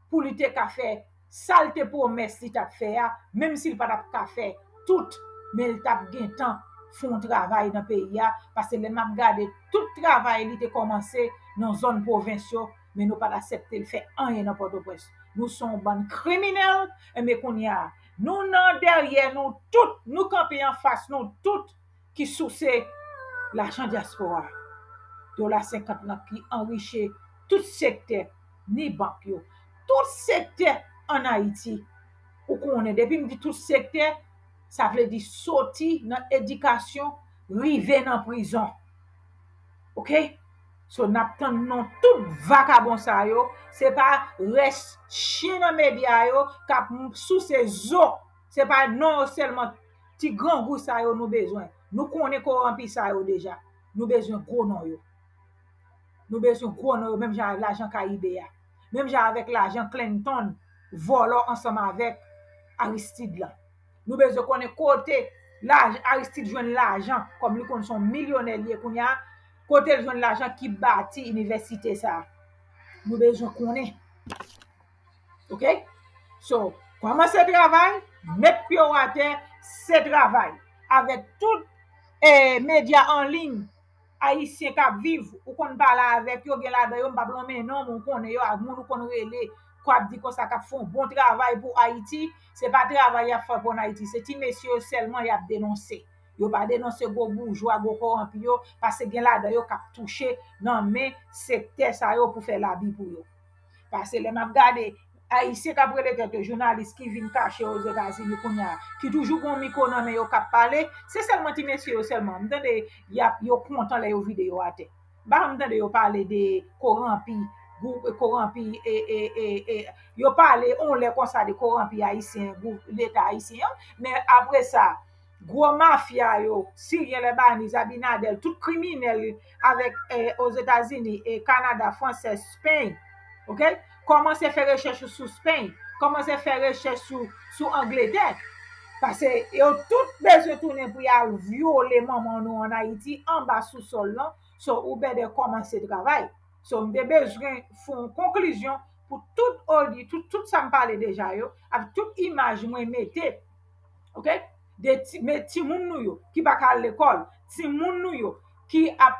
Pou li te ka fè sa l te pwomès li t ap fè a, menm si l pa t ap ka fè tout, men l t ap gentan fè yon travay nan peyi a, paske lè m ap gade tout travay li te kòmanse nan zòn pwovens yo, men nou pa t aksepte l fè anyen nan Pòtoprens. Nou se yon bann kriminèl, enben kounye a, nou nan dèyè nou tout, nou kanpe anfas nou tout, ki souse lajan dyaspora, dola senkant lan ki anrichi tout sektè, ni bank yo, tout sektè ann Ayiti. Ou konnen, depi m di tout sektè, sa vle di soti nan edikasyon, rive nan prizon. Oke? So, n ap tann non tout vakabon sa yo, se pa rès chen nan medya yo k ap souse zo, se pa non yo sèlman ti grangou sa yo nou bezwen. Nou konnen kowonpi sa yo deja. Nou bezwen gwo non yo. Nou bezwen gwo non yo, menm jan avèk lajan Karibe a. Menm jan avèk lajan Clinton vòlò ansanm avèk Aristide lan. Nou bezwen konnen kote laj-, Aristide jwenn lajan, kòm li konn se yon milyonè li ye kounye a, kote l jwenn lajan ki bati inivèsite sa a. Nou bezwen konnen. Oke? So, kòmanse travay, met pye w atè, se travay. Avèk tout, eh, medya an liy, Ayisyen k ap viv, ou konn pale avèk yo, gen ladan yo, m p ap lonmen non, men ou konnen yo, ak moun ou konn rele, k ap di konsa, k ap fè yon bon travay pou Ayiti, se pa travay y ap fè pou Ayiti, se ti mesye yo sèlman y ap denonse. Yo pa denonse gwo boujwa, gwo kowonpi yo, paske gen ladan yo k ap touche nan men sektè sa yo pou fè labi pou yo. Paske lè m ap gade Ayisyen k ap rele tèt yo jounalis ki vin kache Ozetazini kounye a, ki toujou gen yon mikwo nan men yo k ap pale, se sèlman ti mesye yo sèlman. M tande y ap, yo kontan lè yo vide yo atè. M pa janm tande yo pale de kowonpi, gou-, kowonpi, e, e, e, e, yo pale yon lè konsa de kowonpi ayisyen, gou-, Leta ayisyen an, men apre sa, gwo mafya yo, Siryen, Lebanèz, Abinader, tout kriminèl avèk, eh, Ozetazini, e Kanada, Fransè, Speny, oke? Kòmanse fè rechèch ou sou Speny, kòmanse fè rechèch sou, sou Angletè. Paske yo tout bezwen tounen pou y al vyole manman nou ann Ayiti, anba sousòl lan. So, ou bèdè kòmanse travay. So, m te bezwen fè yon konklizyon pou tout odi, tout, tout sa m pale deja yo, ak tout imaj mwen mete, oke? De ti, men timoun nou yo ki pa ka al lekòl, timoun nou yo ki ap,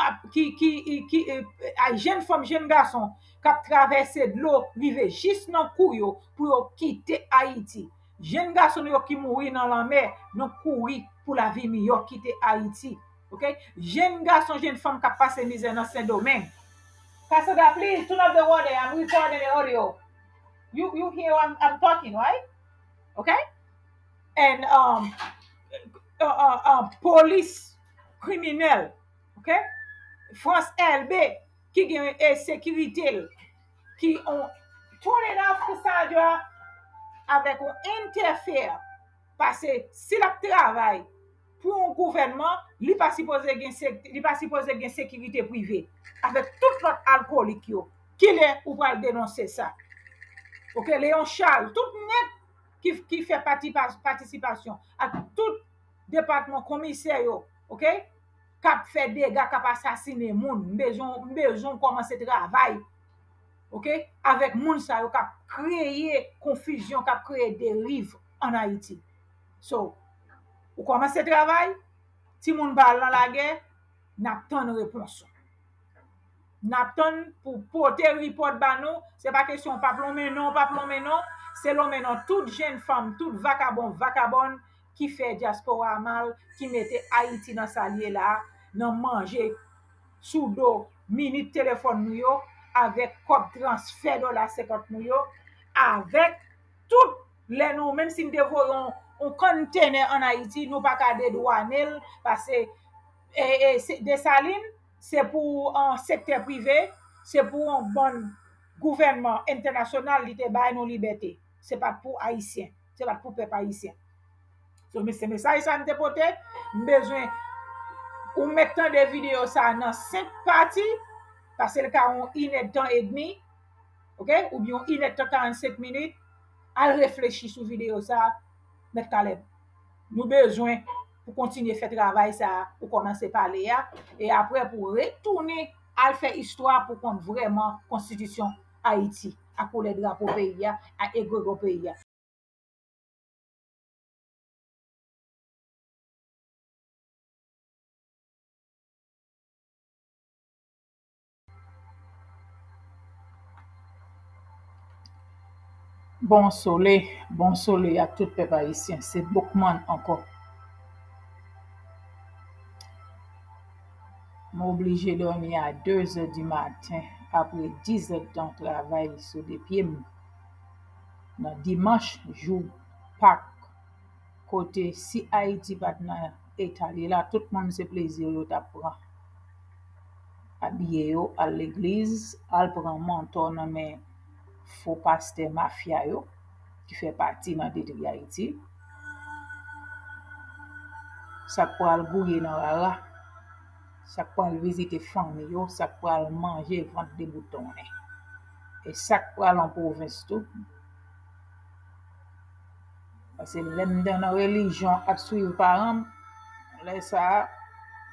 ap, ki, ki, ki, eh, ay, jenn fanm, jenn gason k ap travèse dlo, rive jis nan kou yo pou yo kite Ayiti. Jenn gason nou yo ki mouri nan lanmè, nan kouri pou lavi miyò, kite Ayiti. Oke? Jenn gason, jenn fanm k ap pase mizè nan Sendomeng. Cassandra, please turn off the water. I'm recording the audio. You, you hear I'm, I'm talking, right? Okay? And, um, uh, uh, uh, polis kriminèl, okay? France Elbé, ki gen, eh, sekirite l, ki on, turn it off, Cassandra, avèk on entèfè. Paske si l ap travay pou yon gouvènman, li pa sipoze gen sek-, li pa sipoze gen sekirite prive avèk tout lòt alkolik yo. Kilè ou pral denonse sa? Oke, Léon Charles, tout nèg ki, ki fè pati-, patisipasyon ak tout depatman komisè yo, oke, k ap fè dega, k ap asasinen moun. M bezwen, m bezwen w kòmanse travay, oke, avèk moun sa yo k ap kreye konfizyon, k ap kreye deriv ann Ayiti. So, Ou kòmanse travay, timoun pa al nan lagè, n ap tann repons ou. N ap tann pou pote ripòt ba nou. Se pa kesyon w p ap lonmen non, w p ap lonmen non. Se lonmen non tout jenn fanm, tout vakabon, vakabòn ki fè dyaspora a mal, ki mete Ayiti nan sa l ye la a, nan manje sou do minit telefòn nou yo, avèk kòb transfè dòla senkant nou yo, avèk tout lè nou, menm si n te voye yon, yon konntenè ann Ayiti, nou pa ka dedwane l, paske e, e, se, Desalin, se pou an sektè prive, se pou yon bann gouvènman entènasyonal li te bay nou libète. Se pa t pou Ayisyen, se pa t pou pèp ayisyen. So, men se mesaj sa m te pote. M bezwen ou mèt tande videyo sa nan senk pati, paske l ka yon inèdtan edmi, oke, oubyen yon inèdtan karannsenk minit. Al reflechi sou videyo sa, Mèt Caleb. Nou bezwen pou kontinye fè travay sa a, ou kòmanse pale a, e apre pou retounen al fè istwa pou konn vrèman konstitisyon Ayiti, a koulè drapo peyi a, a egregò peyi a. Bon sole, bon sole ak tout pèp ayisyen. Se Boukman ankò. M oblije dòmi a de zè di maten, apre diz èdtan travay sou de pye m. Nan dimanch, jou Pak, kote si Ayiti pa t nan eta li la, tout moun se plezi yo t ap pran. Abiye yo, al legliz, al pran mantò nan men fo pastè mafya yo, ki fè pati nan detri Ayiti. Sa k pral gouye nan rara, sa k pral vizite fanmi yo, sa k pral manje vant deboutone. E sa k pral an pwovens tou. Paske lè m nan relijyon ap swiv paran m, lè sa a,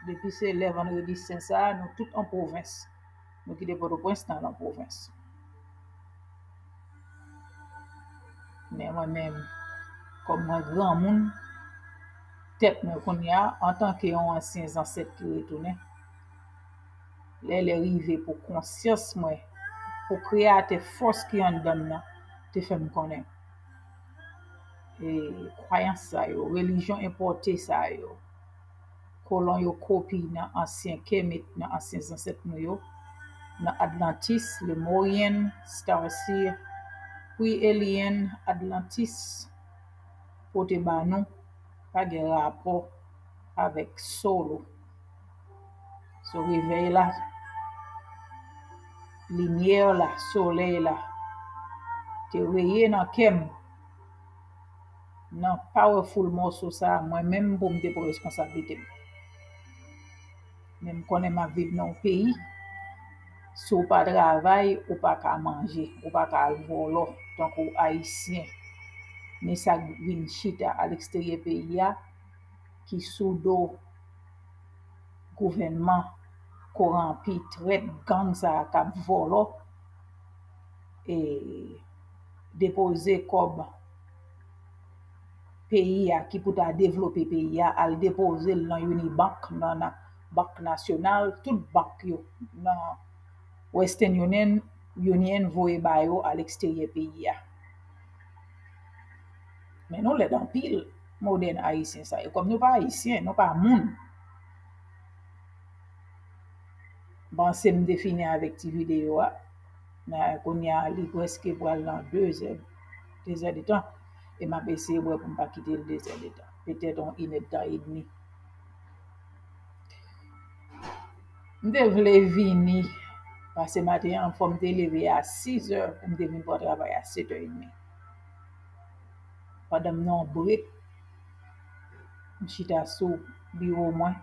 depi se lè vandredi sen sa a, nou tout an pwovens. Nou kite Pòtoprens, n al an pwovens. Men mwen menm, kòm mwen granmoun, tèt mwen kounye a, antanke yon ansyen zansèt ki retounen, lè lè rive pou konsyans mwen, pou Kreyatè fòs ki anndan m nan, te fè m konnen. E kwayans sa yo, relijyon enpòte sa yo, kolon yo kopi nan ansyen Kemet, nan ansyen zansèt nou yo, nan Atlantis, Lemoryen, Starseer, Pre-Alien, Atlantis, pote ba nou, pa gen rapò avèk solo. So, revèy la, limyè la, solèy la, te reye nan kè m. Nan powerful mòso sa a, mwen menm pou m te pran responsablite m. Men m konnen m ap viv nan yon peyi, si w pa travay, ou pa ka manje, ou pa ka al vòlò, tankou Ayisyen, ni sa k vin chita aleksteryè peyi a, ki sou do gouvènman koranpi, trèt, gang sa a k ap vòlò, e depoze kòb peyi a, ki pou ta devlope peyi a, al depoze l nan Unibank, nan, nan Bank Nasyonal, tout bank yo, nan Western Union, Union voye ba yo aleksteryè peyi a. Men nou lèd anpil, modèn ayisyen sa yo. Kòm nou pa ayisyen, nou pa moun. M panse m te fini avèk ti videyo a. Men kounye a, li prèske pral nan de zè, de zè de tan. E m ap eseye wè pou m pa kite l de zè de tan. Petèt yon inèdtan edmi. M te vle vini, paske maten an, fò m te leve a sis è, pou m te vin pran travay a sèt è edmi. Pandan m nan yon brek, m chita sou biwo mwen.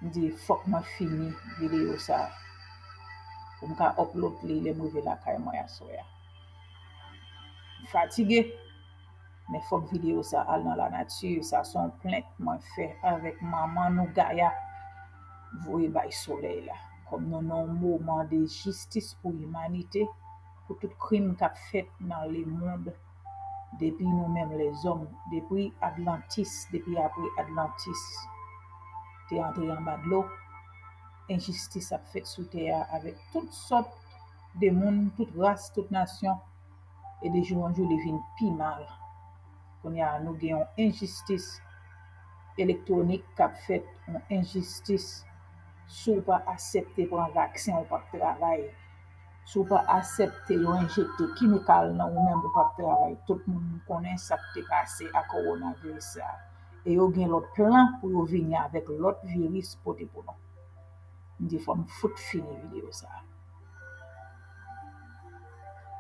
M di, fòk mwen fini videyo sa a, pou m ka upload li lè m rive lakay mwen aswè a. M fatige, men fòk videyo sa al nan lanati. Sa se yon plent mwen fè avèk manman nou, Gaya. Voye bay solèy la. Kòm nou nan yon moman de jistis pou limanite, pou tout krim k ap fèt nan lemonn, Depi nou menm lèzòm, depi Atlantis, depi apre Atlantis te antre anba dlo, enjistis ap fèt sou tè a avèk tout sòt de moun, tout ras, tout nasyon, e de jou an jou li vin pi mal. Kounye a nou gen yon enjistis elektwonik k ap fèt, yon enjistis. Si w pa aksepte pran vaksen, ou p ap travay. Si w pa aksepte yo enjekte kimikal nan ou menm, ou p ap travay. Tout moun konnen sa k te pase a kowonaviris sa a. E yo gen lòt plan pou yo vini avèk lòt viris pote pou nou. M di fò m fout fini videyo sa a.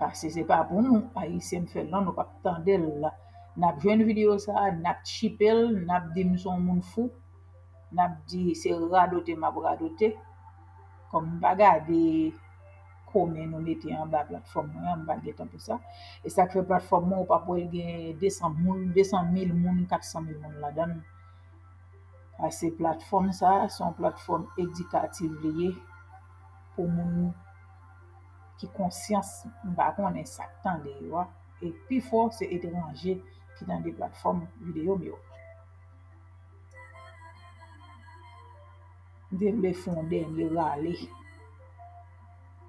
Paske se pa pou nou, Ayisyen m fè l non, nou p ap tande l. N ap jwenn videyo sa a, n ap chipe l, n ap di m se yon moun fou, n ap di se radote m ap radote. Kòm m pa gade komen nou mete anba platfòm mwen an, m pa gen tan pou sa. E sa k fè platfòm mwen, ou p ap wè l gen de san moun, de san mil moun, kat san mil moun ladan l. Paske platfòm sa a, se yon platfòm edikatif li ye pou moun ki konsyans, m pa konnen sa k tande yo a. E pifò, se etranje ki tande platfòm videyo m yo. M te vle fè yon dènye rale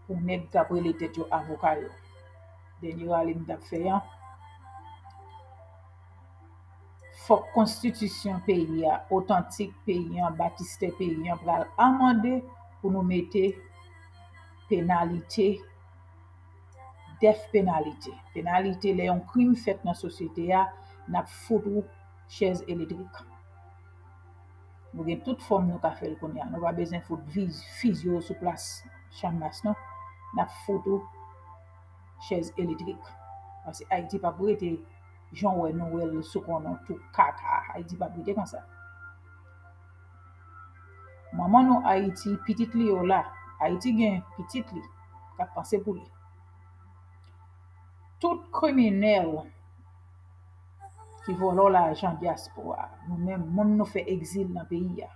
pou nèg k ap rele tèt yo avoka yo. Dènye rale m t ap fè an, fòk konstitisyon peyi a, otantik peyi an, batistè peyi an pral amande pou nou mete penalite, death penalty. Penalite lè yon krim fèt nan sosyete a, n ap fout ou chèz elektrik. Nou gen tout fòm nou ka fè l kounye a. Nou pa bezwen fout fiz- fizye w sou plas Channmas non. N ap fout ou chèz elektrik. Paske Ayiti p ap rete jan w wè nou wè l sou konnen tou kaka. Ayiti p ap rete konsa. Manman nou Ayiti, pitit li yo la. Ayiti gen pitit li k ap panse pou li. Tout kriminèl ki vòlò lajan dyaspora, nou menm moun nou fè egzil nan peyi a,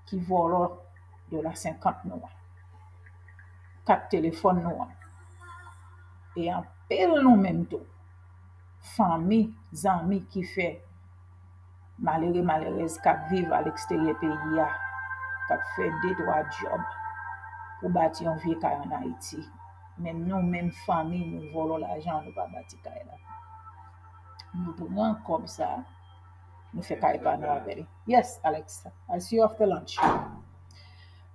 ki vòlò dola senkant nou an, kat telefòn nou an, e anpil nou menm tou, fanmi, zanmi ki fè malere, malerèz k ap viv aleksteryè peyi a, k ap fè de twa djòb pou bati yon vye kay ann Ayiti. Men nou menm fanmi, nou vòlò lajan, nou pa bati kay la. Nou pran kòb sa a, nou fè kay pa nou avè l. Yes, Alex, I see you after lunch.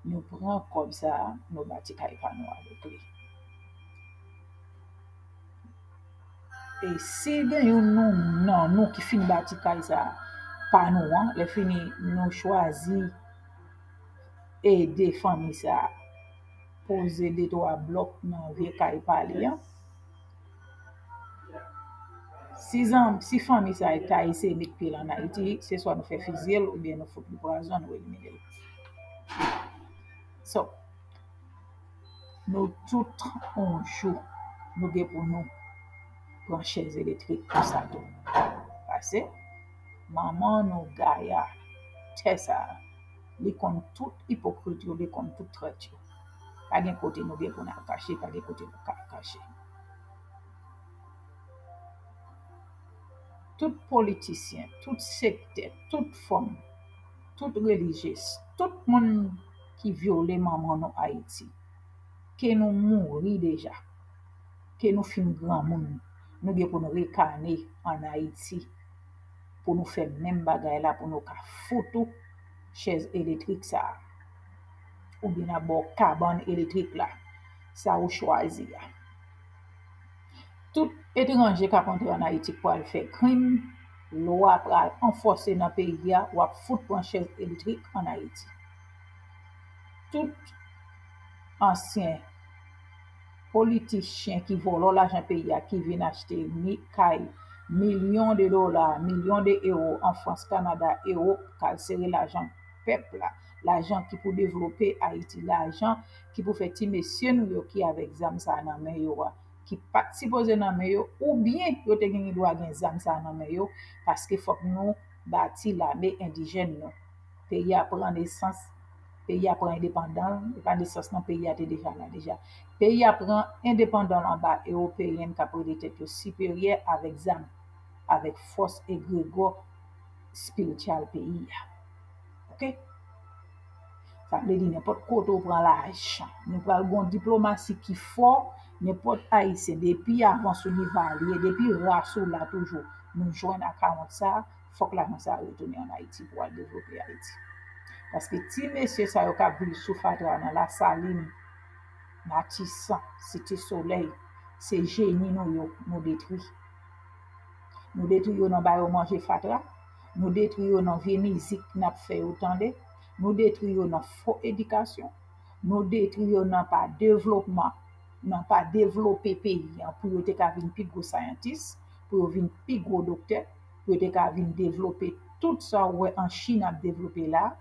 Nou pran kòb sa a, nou bati kay pa nou avèk li. E si gen youn nou, nan nou ki fin bati kay sa a pa nou an, lè fini nou chwazi ede fanmi sa a poze de twa blòk nan vye kay pa li an. Si zanm, si fanmi sa a ta eseye met pye l ann Ayiti, se swa nou fè fizye l oubyen nou fout li pwazon, nou elimine l. So, nou tout, yon jou, nou gen pou nou pran chèz elektrik pou sa tou. Paske manman nou Gaya, tè sa a, li konn tout ipokrit yo, li konn tout trèt yo. Pa gen kote nou gen pou n al kache, pa gen kote nou ka al kache. Tout politisyen, tout sektè, tout fanm, tout relijyez, tout moun ki vyole manman nou Ayiti, ke nou mouri deja, ke nou fin granmoun, nou gen pou nou rekane ann Ayiti pou nou fè menm bagay la, pou nou ka fout ou chèz elektrik sa a, oubyen n ap ba w kabann elektrik la, sa ou chwazi a. Tout etranje k ap antre ann Ayiti k pral fè krim, lwa pral anfòse nan peyi a, w ap fout pran chèz elektrik ann Ayiti. Tout ansyen politichen ki vòlò lajan peyi a, ki vin achte mi-, kay, milyon de dola, milyon de ewo an Frans, Kanada, Ewòp, k al sere lajan pèp la, lajan ki pou devlope Ayiti, lajan ki pou fè ti mesye nou yo ki avèk zam sa a nan men yo a, ki pa t sipoze nan men yo, oubyen yo te gen dwa gen zam sa a nan men yo, paske fòk nou bati lame endijèn nou. Peyi a pran nesans, Peyi a pran endepandan l, e pa nesans non, peyi a te deja la deja. Peyi a pran endepandan l anba Ewopeyen k ap rele tèt yo siperyè avèk zam, avèk fòs egregò espirityal peyi a. Oke? Sa vle di nenpòt kote w pran lajan. Nou pral gen yon diplomasi ki fò, nenpòt Ayisyen, depi avans ou li valye, depi ras ou la toujou, nou jwenn akawont sa, fòk lajan sa retounen ann Ayiti pou al devlope Ayiti. Paske ti mesye sa yo k ap viv sou fatra nan Lasalin, Matisan, Site Solèy, se jeni nou yo, nou detwi. Nou detwi yo nan ba yo manje fatra, nou detwi yo nan vye mizik n ap fè yo tande, nou detwi yo nan fo edikasyon, nou detwi yo nan pa devlopman, nan pa devlope peyi an pou yo te ka vin pi gwo sayantis, pou yo vin pi gwo doktè, pou yo te ka vin devlope tout sa w wè an Chin ap devlope la,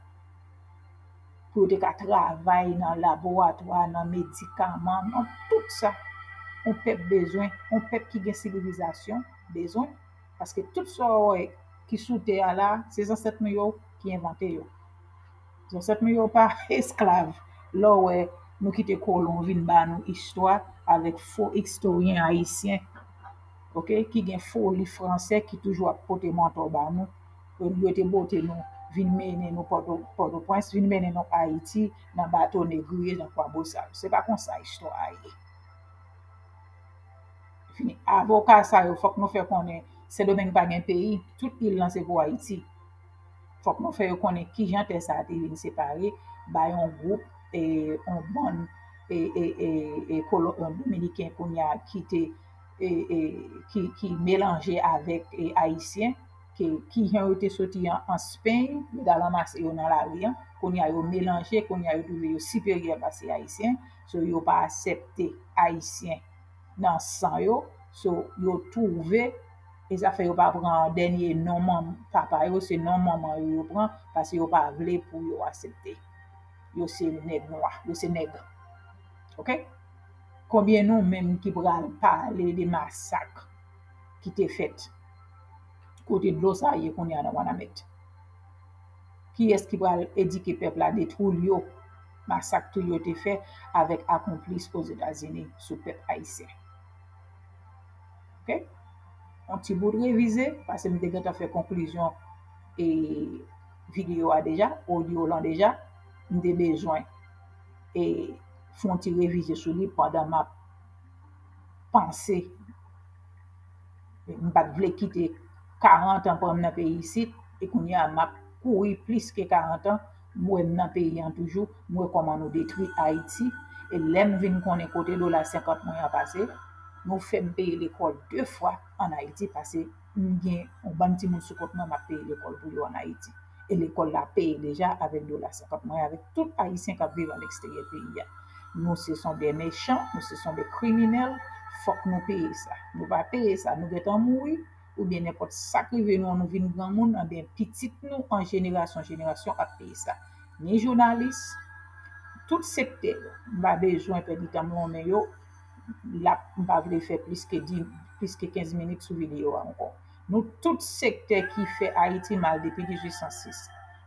pou yo te ka travay nan laboratwa, nan medikaman, nan tout sa yon pèp bezwen, yon pèp ki gen sivilizasyon bezwen. Paske tout sa w wè ki sou tè a la, se zansèt nou yo ki envante yo. Zansèt nou yo pa esklav. Lè w wè nou kite kolon vin ba nou istwa avèk fo istoryen ayisyen, oke, ki gen foli fransè ki toujou ap pote mantò ba nou. Yo te bote nou, vin mennen nou Pòto-, Pòtoprens, vin mennen nou Ayiti nan bato negriye nan Kwabosal. Se pa konsa istwa a ye. Fini. Avoka sa yo, fòk nou fè konnen Sendomeng pa gen peyi, tout il lan se pou Ayiti. Fòk nou fè yo konnen kijan tè sa a te vin separe, bay yon gwoup, e, yon bann, e, e, e, e, kolo-, e, Dominiken kounye a ki te, e, e, ki, ki melanje avèk, e, Ayisyen, ke kijan yo te soti an, an Spain, yo t al ranmase yo nan lari an, kounye a yo melanje, kounye a yo twouve yo siperyè pase Ayisyen, so yo pa aksepte Ayisyen nan san yo, so yo twouve, e sa fè yo pa pran dènye non manm papa yo, se non manman yo yo pran, paske yo pa vle pou yo aksepte. Yo se nèg nwa, yo se nèg. Oke? Konbyen nou menm ki pral pale de masak ki te fèt kote dlo sa ye kounye a nan Wanament? Kiyès ki pral edike pèp la de Trujillo, masak Trujillo te fè avèk akonplis Ozetazini sou pèp ayisyen? Oke? Yon ti bout revize, paske m te gentan fè konklizyon e videyo a deja, odyo lan deja, m te bezwen e fè yon ti revize sou li pandan m ap panse. M pa t vle kite karant an pran m nan peyi isit, e kounye a m ap kouri plis ke karant an, m wè m nan peyi an toujou, m wè kòman nou detwi Ayiti, e lè m vin konnen kote dola senkant mwen an pase, nou fè m peye lekòl de fwa ann Ayiti, paske m gen yon bann timoun sou kont mwen, m ap peye lekòl pou yo ann Ayiti. E lekòl la peye deja avèk dola senkant mwen, avèk tout Ayisyen k ap viv aleksteryè peyi a. Nou se son de mechan, nou se son de kriminèl, fòk nou peye sa. Nou pa peye sa, nou gentan mouri, oubyen nenpòt sa k rive nou an, nou vin granmoun, anben pitit nou an jenerasyon jenerasyon ap peye sa. Ni jounalis, tout sektè yo, m pa bezwen pèdi tan m lonmen yo, l ap, m pa vle fè plis ke di, plis ke kenz minit sou videyo a ankò. Nou tout sektè ki fè Ayiti mal depi dizuit san sis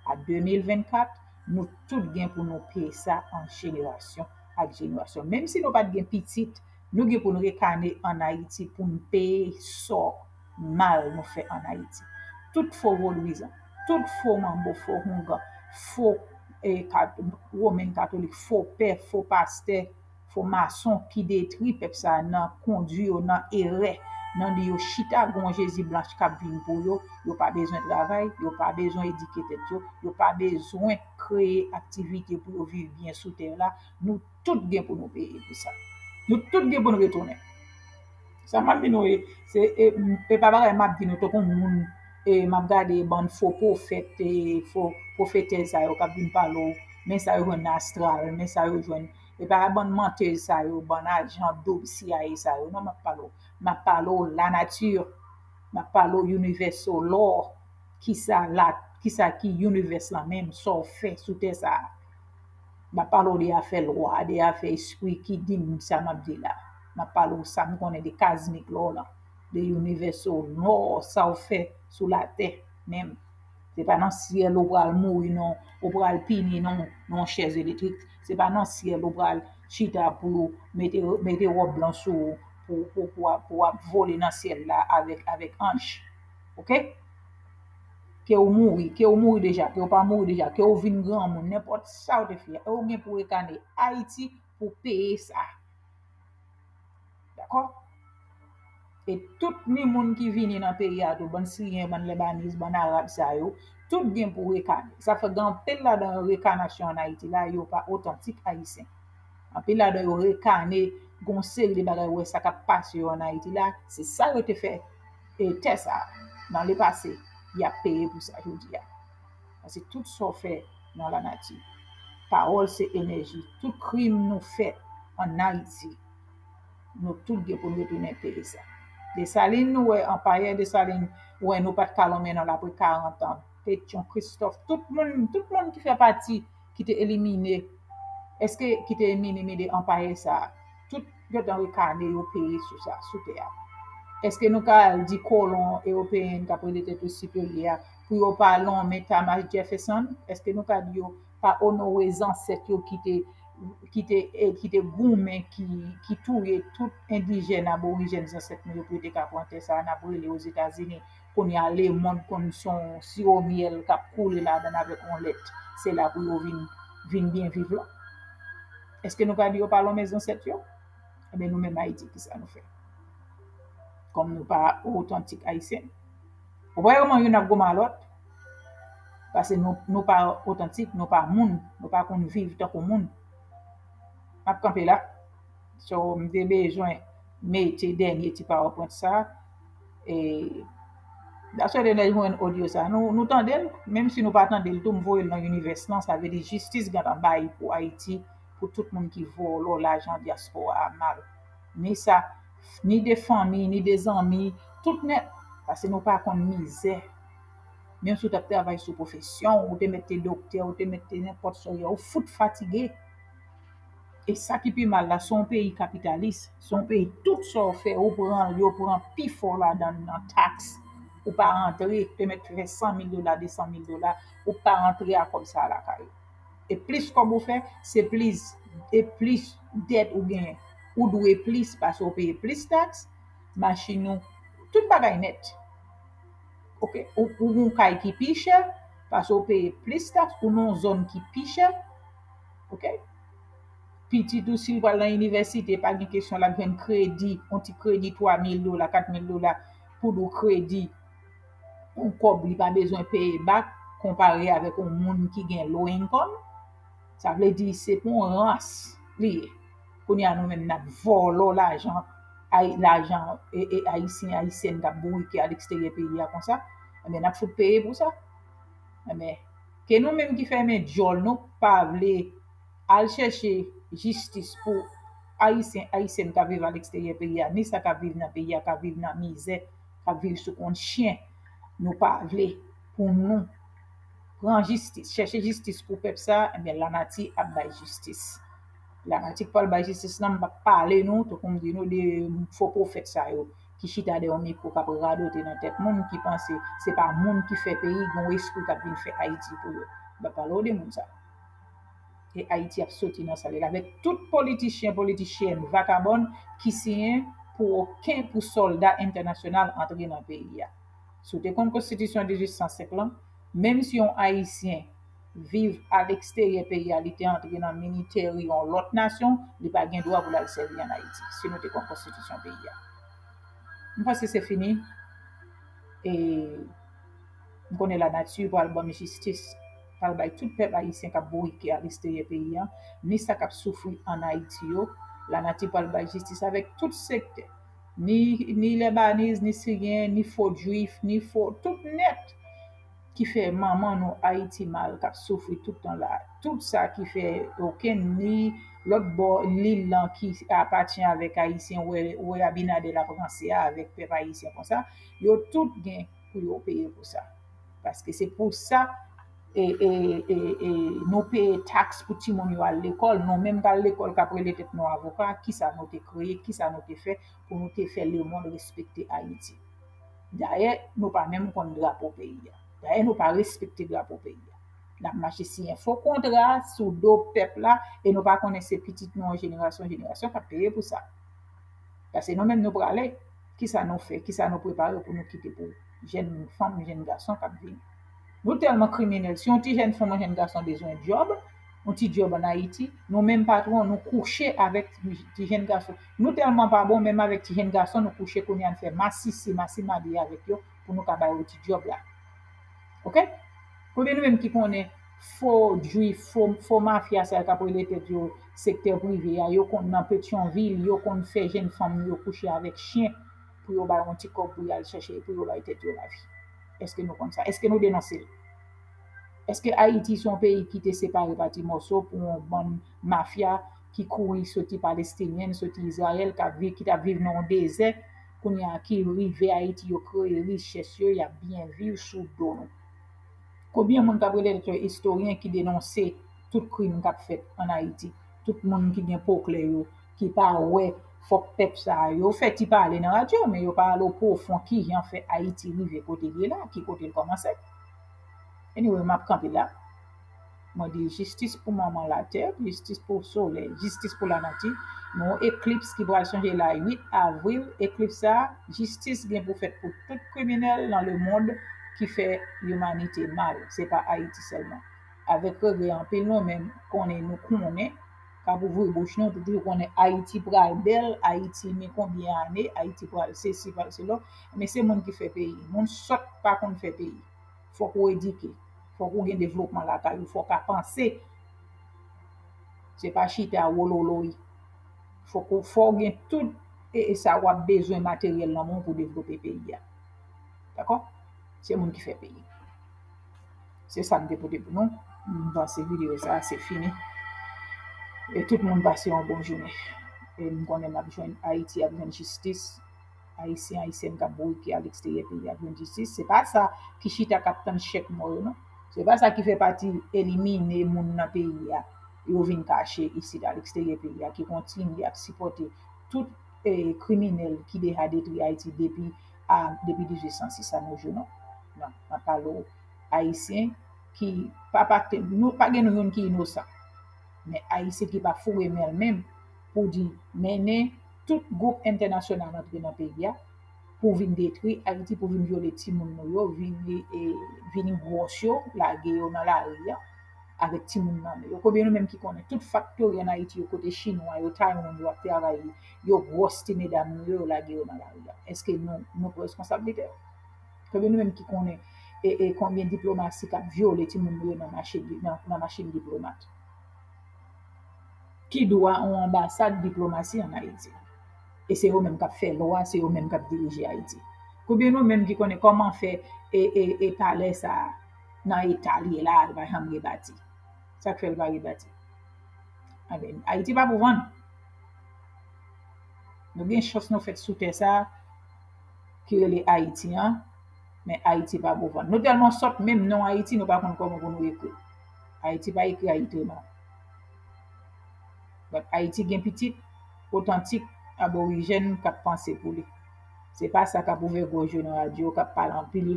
a de mil vennkat, nou tout gen pou nou peye sa an jenerasyon ak jenerasyon. Menm si nou pa t gen pitit, nou gen pou nou rekane ann Ayiti pou n peye sò mal nou fè ann Ayiti. Tout fo vodwizan, tout fo manbo, fo houngan, fo, e, kat-, women katolik, fo pè, fo pastè, fo mason ki detwi pèp sa a nan kondwi yo nan erè, nan di yo chita gen yon Jezi blanch k ap vin pou yo, yo pa bezwen travay, yo pa bezwen edike tèt yo, yo pa bezwen kreye aktivite pou yo viv byen sou tè la. Nou tout gen pou nou peye pou sa. Nou tout gen pou nou retounen. Sa m ap di nou, e, se, e, m, e pa bagay m ap di nou tankou moun, e, m ap gade bann fo pwofèt, e, fo pwofetèz sa yo k ap vin pale w, men sa yo jwenn nan astral, men sa yo jwenn, e pa bann mantèz sa yo, bann ajan doub C I A sa yo, non, m ap pale w. M ap pale w lanati, m ap pale w universal law, kisa la, kisa ki univès lan menm, sa w fè sou tè sa a. M ap pale w de afè lwa, de afè espri ki di m sa m ap di la. M ap pale w sa m konnen de cosmic law lan, de universal law, sa w fè sou latè menm. Se pa nan syèl ou pral mouri non, ou pral pini non, non chèz elektrik. Se pa nan syèl ou pral chita pou yo mete, mete wòb blan sou ou pou, pou, pou, pou ap vole nan syèl la avèk, avèk anj. Oke? Ke ou mouri, ke ou mouri deja, ke ou pa mouri deja, ke ou vin granmoun, nenpòt sa ou te fè, ou gen pou rekane Ayiti pou peye sa. Dakò? E tout ni moun ki vini nan peyi a tou, bann Siryen, bann Lebanèz, bann Arab sa yo, tout gen pou rekane. Sa fè gen anpil ladan yo rekane an Ayiti la, yo pa otantik ayisyen. Anpil ladan yo rekane, gon seri de bagay, ou wè sa k ap pase yo an Ayiti la, se sa yo te fè e tè sa a nan lepase, y ap peye pou sa jodi a. Paske tout sa w fè nan lanati, pawòl se enèji, tout krim nou fè an Ayiti, nou tout gen pou n retounen peye sa. Desalin, nou wè, anpayè Desalin, wè, nou pa t ka lonmen non l apre karant an. Petyon, Kristòf, tout moun, tout moun ki fè pati, ki te elimine, èske ki te elimine anpayè sa a, tout gentan rekane yo peye sou sa, sou tè a. Èske nou ka al di kolon ewopeyen k ap rele tèt yo siperyè a pou yo pa lonmen Thomas Jefferson? Èske nou ka di yo pa onore zansèt yo ki te, ki te, eh, ki te goumen, ki, ki touye tout endijèn, aborijèn, zansèt nou yo pou yo te ka pran tè sa a, n ap rele Ozetazini. Kounye a, lemonn konn se yon siwo myèl k ap koule ladan l avèk yon lèt. Se la pou yo vin, vin byen viv la. Èske nou ka di yo pa lonmen zansèt yo? Ebyen, nou menm Ayiti, kisa nou fè? Kòm nou pa otantik ayisyen. Ou wè kòman youn ap goumen a lòt? Paske nou, nou pa otantik, nou pa moun, nou pa konn viv tankou moun. M ap kanpe la. So, m te bezwen mete dènye ti PowerPoint sa. E, that's why lè n jwenn odyo sa. Nou, nou tande l, menm si nou pa tande l tou, m voye l nan univès lan, sa vle di jistis gentan bay pou Ayiti, pou tout moun ki vòlò lajan dyaspora a mal. Ni sa, ni de fanmi, ni de zanmi, tout nèt. Paske nou pa konn mizè. Menm si w t ap travay sou pwofesyon w, ou te mèt te doktè, ou te mèt te nenpòt sa w ye, ou fout fatige. E sa ki pi mal la, se yon peyi kapitalis, se yon peyi tout sa w fè, ou pran, yo pran pi fò ladan l nan taks. Ou pa rantre, te mèt fè san mil dola, de san mil dola, ou pa rantre a kòb sa a lakay ou. E plis kòb ou fè, se plis, e plis dèt ou genyen. Ou dwe plis paske ou peye plis taks, machin ou, tout bagay nèt. Oke? Ou, ou gon kay ki pi chè, paske ou peye plis taks, ou nan zòn ki pi chè. Oke? Pitit ou, si l pral nan inivèsite, pa gen kesyon l ap jwenn kredi, yon ti kredi twa mil dola, kat mil dola, pou do kredi. Yon kòb li pa bezwen peye bak, konpare avèk yon moun ki gen low income. Sa vle di, se pou yon rans li ye. Kounye a, nou menm, n ap vòlò lajan, ay, lajan, e, e, ayisyen, ayisyèn k ap bourike a leksteryè peyi a konsa. Ebyen, n ap fout peye pou sa. Ebyen, ke nou menm ki fèmen djòl nou, pa vle al chèche jistis pou ayisyen, ayisyèn k ap viv a leksteryè peyi a, ni sa k ap viv nan peyi a, k ap viv nan mizè, k ap viv sou kont chen. Nou pa vle pou nou pran jistis, chèche jistis pou pèp sa, ebyen, lanati ap bay jistis. Lanati k pral bay jistis lan, m p ap pale nou, tankou m di nou, de fo pwofèt sa yo, ki chita dèyè yon mikwo, k ap radote nan tèt moun, ki panse se pa moun ki fè peyi, gen yon espri k ap vin fè Ayiti pou yo. M p ap pale w de moun sa. E Ayiti ap soti nan sa li la avèk tout politichyen, politichèn, vakabòn ki siyen pou okenn, pou sòlda entènasyonal antre nan peyi a. Si w te konn konstitisyon dizuit san senk lan, menm si yon Ayisyen viv aleksteryè peyi a, li te antre nan militeri yon lòt nasyon, li pa gen dwa pou l al sèvi ann Ayiti, si nou te konn konstitisyon peyi a. M panse se fini. E m konnen lanati pral ban m jistis, pral bay tout pèp ayisyen k ap bourike aleksteryè peyi a, ni sa k ap soufri ann Ayiti yo, lanati pral bay jistis avèk tout sektè. Ni, ni Lebanèz, ni Siryen, ni fo Jwif, ni fo, tout nèt ki fè manman nou Ayiti mal, k ap soufri tout tan la. Tout sa ki fè okenn ni lòt bò lil lan ki apatyen avèk Ayisyen, ou wè, ou wè Abinader ap ranse a avèk pèp ayisyen konsa, yo tout gen pou yo peye pou sa. Paske se pou sa, e, e, e, e, nou peye taks pou timoun yo al lekòl, nou menm k al lekòl, k ap rele tèt nou avoka, kisa nou te kreye, kisa nou te fè pou nou te fè lemonn respekte Ayiti. Dayè, nou pa menm konn drapo peyi a. Dayè nou pa respekte drapo peyi a. N ap mache siyen fo kontra sou do pèp la e nou pa konnen se pitit nou an jenerasyon jenerasyon k ap peye pou sa. Paske nou menm nou prale, kisa nou fè, kisa nou prepare pou nou kite pou jèn fanm, jèn gason k ap vini. Nou tèlman kriminèl, si yon ti jèn fanm, yon jèn gason bezwen djòb, yon ti djòb an Ayiti, nou menm patwon, nou kouche avèk ti jèn gason. Nou tèlman pa bon, menm avèk ti jèn gason, nou kouche kounye a n fè masisi, masimadye avèk yo pou nou ka ba yo ti djòb la. Oke? Konbyen nou menm ki konnen fo jwif, fo, fo mafya sa yo k ap rele tèt yo sektè prive a, yo konn nan Petyonvil, yo konn fè jèn fanm yo kouche avèk chen pou yo bay yon ti kòb pou y al chèche, pou yo bay tèt yo lavi? Èske nou konn sa? Èske nou denonse l? Èske Ayiti se yon peyi ki te separe pa ti mòso pou yon bann mafya ki kouri soti Palestinyen, soti Izrayèl, k ap viv, ki t ap viv nan yon dezè, kounye a ki rive Ayiti, yo kreye richès yo, y ap byen viv sou do nou? Konbyen moun k ap rele tèt yo istoryen ki denonse tout krim k ap fèt ann Ayiti? Tout moun ki gen po klè yo, ki pa wè fòk pèp sa yo fè ti pale nan radyo, men yo pa al o pwofon kijan fè Ayiti rive kote l ye la, ki kote l kòmanse. Anyway, m ap kanpe la. Mwen di jistis pou manman latè, jistis pou solèy, jistis pou lanati. Nou eklips ki pral chanje la uit avril, eklips sa, jistis gen pou fèt pou tout kriminèl nan lemonn ki fè imanite mal. Se pa Ayiti sèlman. Avèk regrè anpil nou menm konnen nou konnen, k ap ouvri bouch nou, nou toujou konnen Ayiti pral bèl, Ayiti men konbyen ane, Ayiti pral sesi, pral sela, men se moun ki fè peyi. Moun sòt pa konn fè peyi. Fòk ou edike, fòk ou gen devlopman lakay ou, fòk a panse. Se pa chita wololoy. Fòk ou, fòk ou gen tout e, e sa w ap bezwen materyèl nan men w pou devlope peyi a. Dakò? Se moun ki fè peyi. Se sa m te pote pou nou. M panse videyo sa a se fini. E tout moun pase yon bon jounen. E m konnen n ap jwenn, Ayiti ap jwenn jistis. Ayisyen, Ayisyèn k ap bourike a leksteryè peyi a jwenn jistis. Se pa sa ki chita k ap tann chèk mò yo, non. Se pa sa ki fè pati elimine moun nan peyi a. Yo vin kache isit a leksteryè peyi a, ki kontinye ap sipòte tout e, kriminèl ki deja detwi Ayiti depi a, depi dizuit san sis a nos jours, non. Non, m ap pale w Ayisyen ki pa, pa, nou pa gen nou youn ki inosan. Men Ayisyen ki pa foure men l menm pou di mennen tout gwoup entènasyonal antre nan peyi a pou vin detwi Ayiti, pou vin vyole timoun nou yo, vin, e, vin gwòs yo, lage yo nan lari a avèk timoun nan men yo. Konbyen nou menm ki konnen tout faktori ann Ayiti yo kote chinwa yo, taiwan yo ap travay, yo gwòs ti medam nou yo, yo lage yo nan lari a? Èske nou, nou pran responsablite? Konbyen nou menm ki konnen e, e konbyen diplomasi k ap vyole timoun nou yo nan mache, nan, nan machin diplomat? Ki dwa yon anbasad diplomasi ann Ayiti? E se yo menm k ap fè lwa, se yo menm k ap dirije Ayiti. Konbyen nou menm ki konnen kòman fè e, e, e palè sa a nan eta l ye la a, li pa janm rebati? Sa k fè l pa rebati? Anben, Ayiti pa pou vann. Nou gen chans nou fèt sou tè sa a ki rele Ayiti an, men Ayiti pa pou vann. Nou tèlman sòt, menm non Ayiti, nou pa konn kòman pou nou ekri. Ayiti pa ekri Ayitreman. But Ayiti gen pitit otantik aborijèn k ap panse pou li. Se pa sa k ap ouvè gòj yo nan radyo, k ap pale anpil.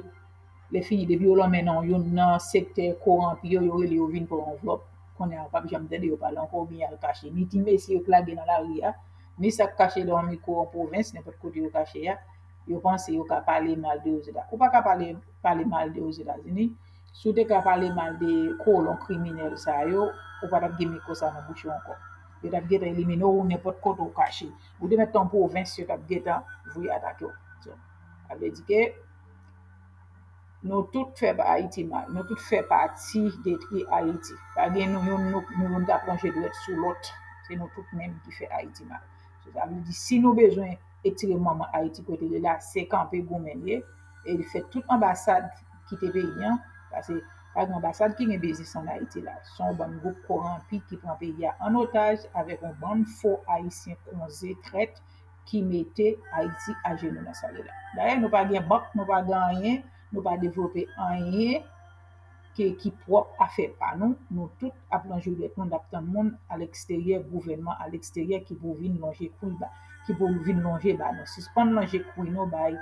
Lè fini, depi yo lanmen nan youn nan sektè koranpi yo, yo rele yo vin pran anvlòp. Kounye a, ou p ap janm tande yo pale ankò, oubyen y al kache. Ni ti mesye yo k lage nan lari a, ni sa k kache nan mikwo an pwovens, nenpòt kote yo kache a, yo panse yo ka pale mal de Ozetazini. Ou pa ka pale, pale mal de Ozetazini. Si w te ka pale mal de kolon kriminèl sa yo, ou pa t ap gen mikwo sa nan bouch ou ankò. Yo t ap gentan elimine w nenpòt kote w kache. Ou te mèt nan pwovens, yo t ap gentan voye atake w. So, sa vle di ke nou tout fè Ayiti mal. Nou tout fè pati detwi Ayiti. Pa gen nou youn, nou, nou youn k ap lonje dwèt sou lòt. Se nou tout menm ki fè Ayiti mal. So, sa vle di, si nou bezwen etire manman Ayiti kote li la, se kanpe goumen l ye, e fè tout anbasad kite peyi an, paske pa gen anbasad ki gen biznis ann Ayiti la. Se yon bann gwoup koranpi ki pran peyi a an otaj avèk yon bann fo Ayisyen konze trèt ki mete Ayiti ajenou nan sa l ye la. Dayè, nou pa gen bank, nou pa gen anyen, nou pa devlope anyen ke, ki pwòp afè pa nou. Nou tout ap lonje dwèt nou, n ap tann moun aleksteryè, gouvènman aleksteryè ki pou vin lonje kwi ba, ki pou vin lonje ba nou. Sispann lonje kwi nou bay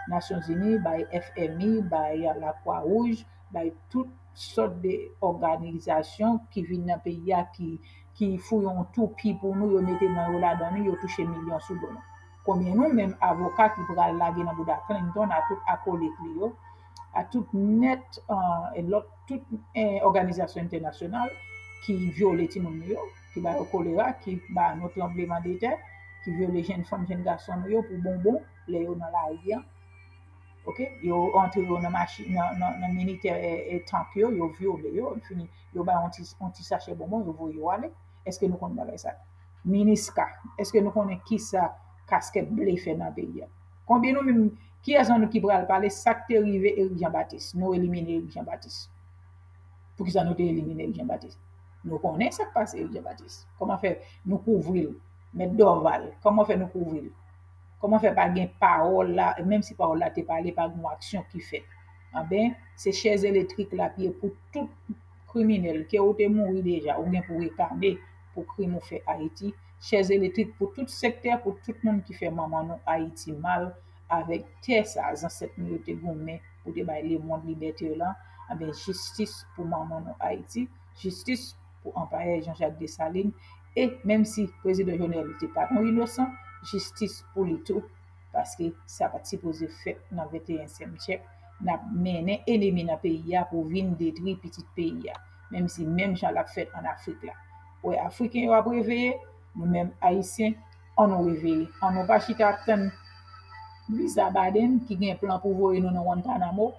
Nasyonzini, bay F M I, bay Lakwa Wouj, bay tout sòt de òganizasyon ki vin nan peyi a, ki, ki fouye yon toupi pou nou, yo mete men yo ladan nou, yo touche milyon sou do nou. Konbyen nou menm avoka ki pral lage nan bouda Clinton a tout akolit li yo, a tout nèt, eh, lòt, tout, eh, òganizasyon entènasyonal ki vyole timoun nou yo, ki ba yo kolera, ki ba nou tranbleman de tè, ki vyole jenn fanm, jenn gason nou yo pou bonbon lè yo nan lari a. Ok? Yo antre yo nan machin, nan, nan, nan militè, eh, eh, tank yo, yo vyole yo, fini, yo ba yon ti, yon ti sachè bonbon, yo voye yo ale. Èske nou konn bagay sa? Miniska, èske nou konnen kisa kaskèt ble fè nan peyi a? Konbyen nou menm, kiyès nan nou ki pral pale sa k te rive Eric Jean Baptiste? Nou elimine Eric Jean Baptiste. Poukisa nou te elimine Eric Jean Baptiste? Nou konnen sa k pase Eric Jean Baptiste. Kòman fè nou kouvri l? Mèt Dorval, kòman fè nou kouvri l? Kòman fè pa gen pawòl la, menm si pawòl la te pale, pa gen yon aksyon ki fèt? Anben, se chèz elektrik l ap ye pou tout kriminèl, ke ou te mouri deja, ou gen pou reklame pou krim ou fè Ayiti. Chèz elektrik pou tout sektè, pou tout moun ki fè manman nou Ayiti mal, avèk tè sa zansèt nou yo te goumen pou te bay lemonn libète yo la. Anben, jistis pou manman nou Ayiti, jistis pou anpayè Jean-Jacques Dessalines, e menm si prezidan Jovenel te pa t yon inosan, jistis pou li tou, paske sa pa t sipoze fèt nan venteyennyèm syèk. N ap mennen enemi nan peyi a pou vin detwi pitit peyi a, menm si menm jan l ap fèt ann Afrik la. Ou wè Afriken yo ap reveye, nou menm Ayisyen, ann nou reveye. Ann nou pa chita ap tann viza Biden ki gen plan pou voye nou nan Guantanamo.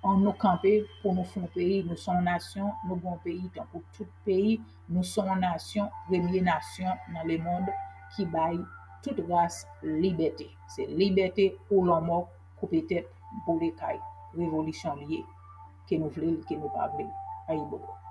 Ann nou kanpe pou nou fè yon peyi. Nou se yon nasyon, nou gen yon peyi tankou tout peyi. Nou se yon nasyon, premye nasyon nan lemonn ki bay tout ras libète. Se libète ou lanmò, koupe tèt, boule kay. Revolisyon l ye. Ke nou vle l, ke nou pa vle l. Ayibobo.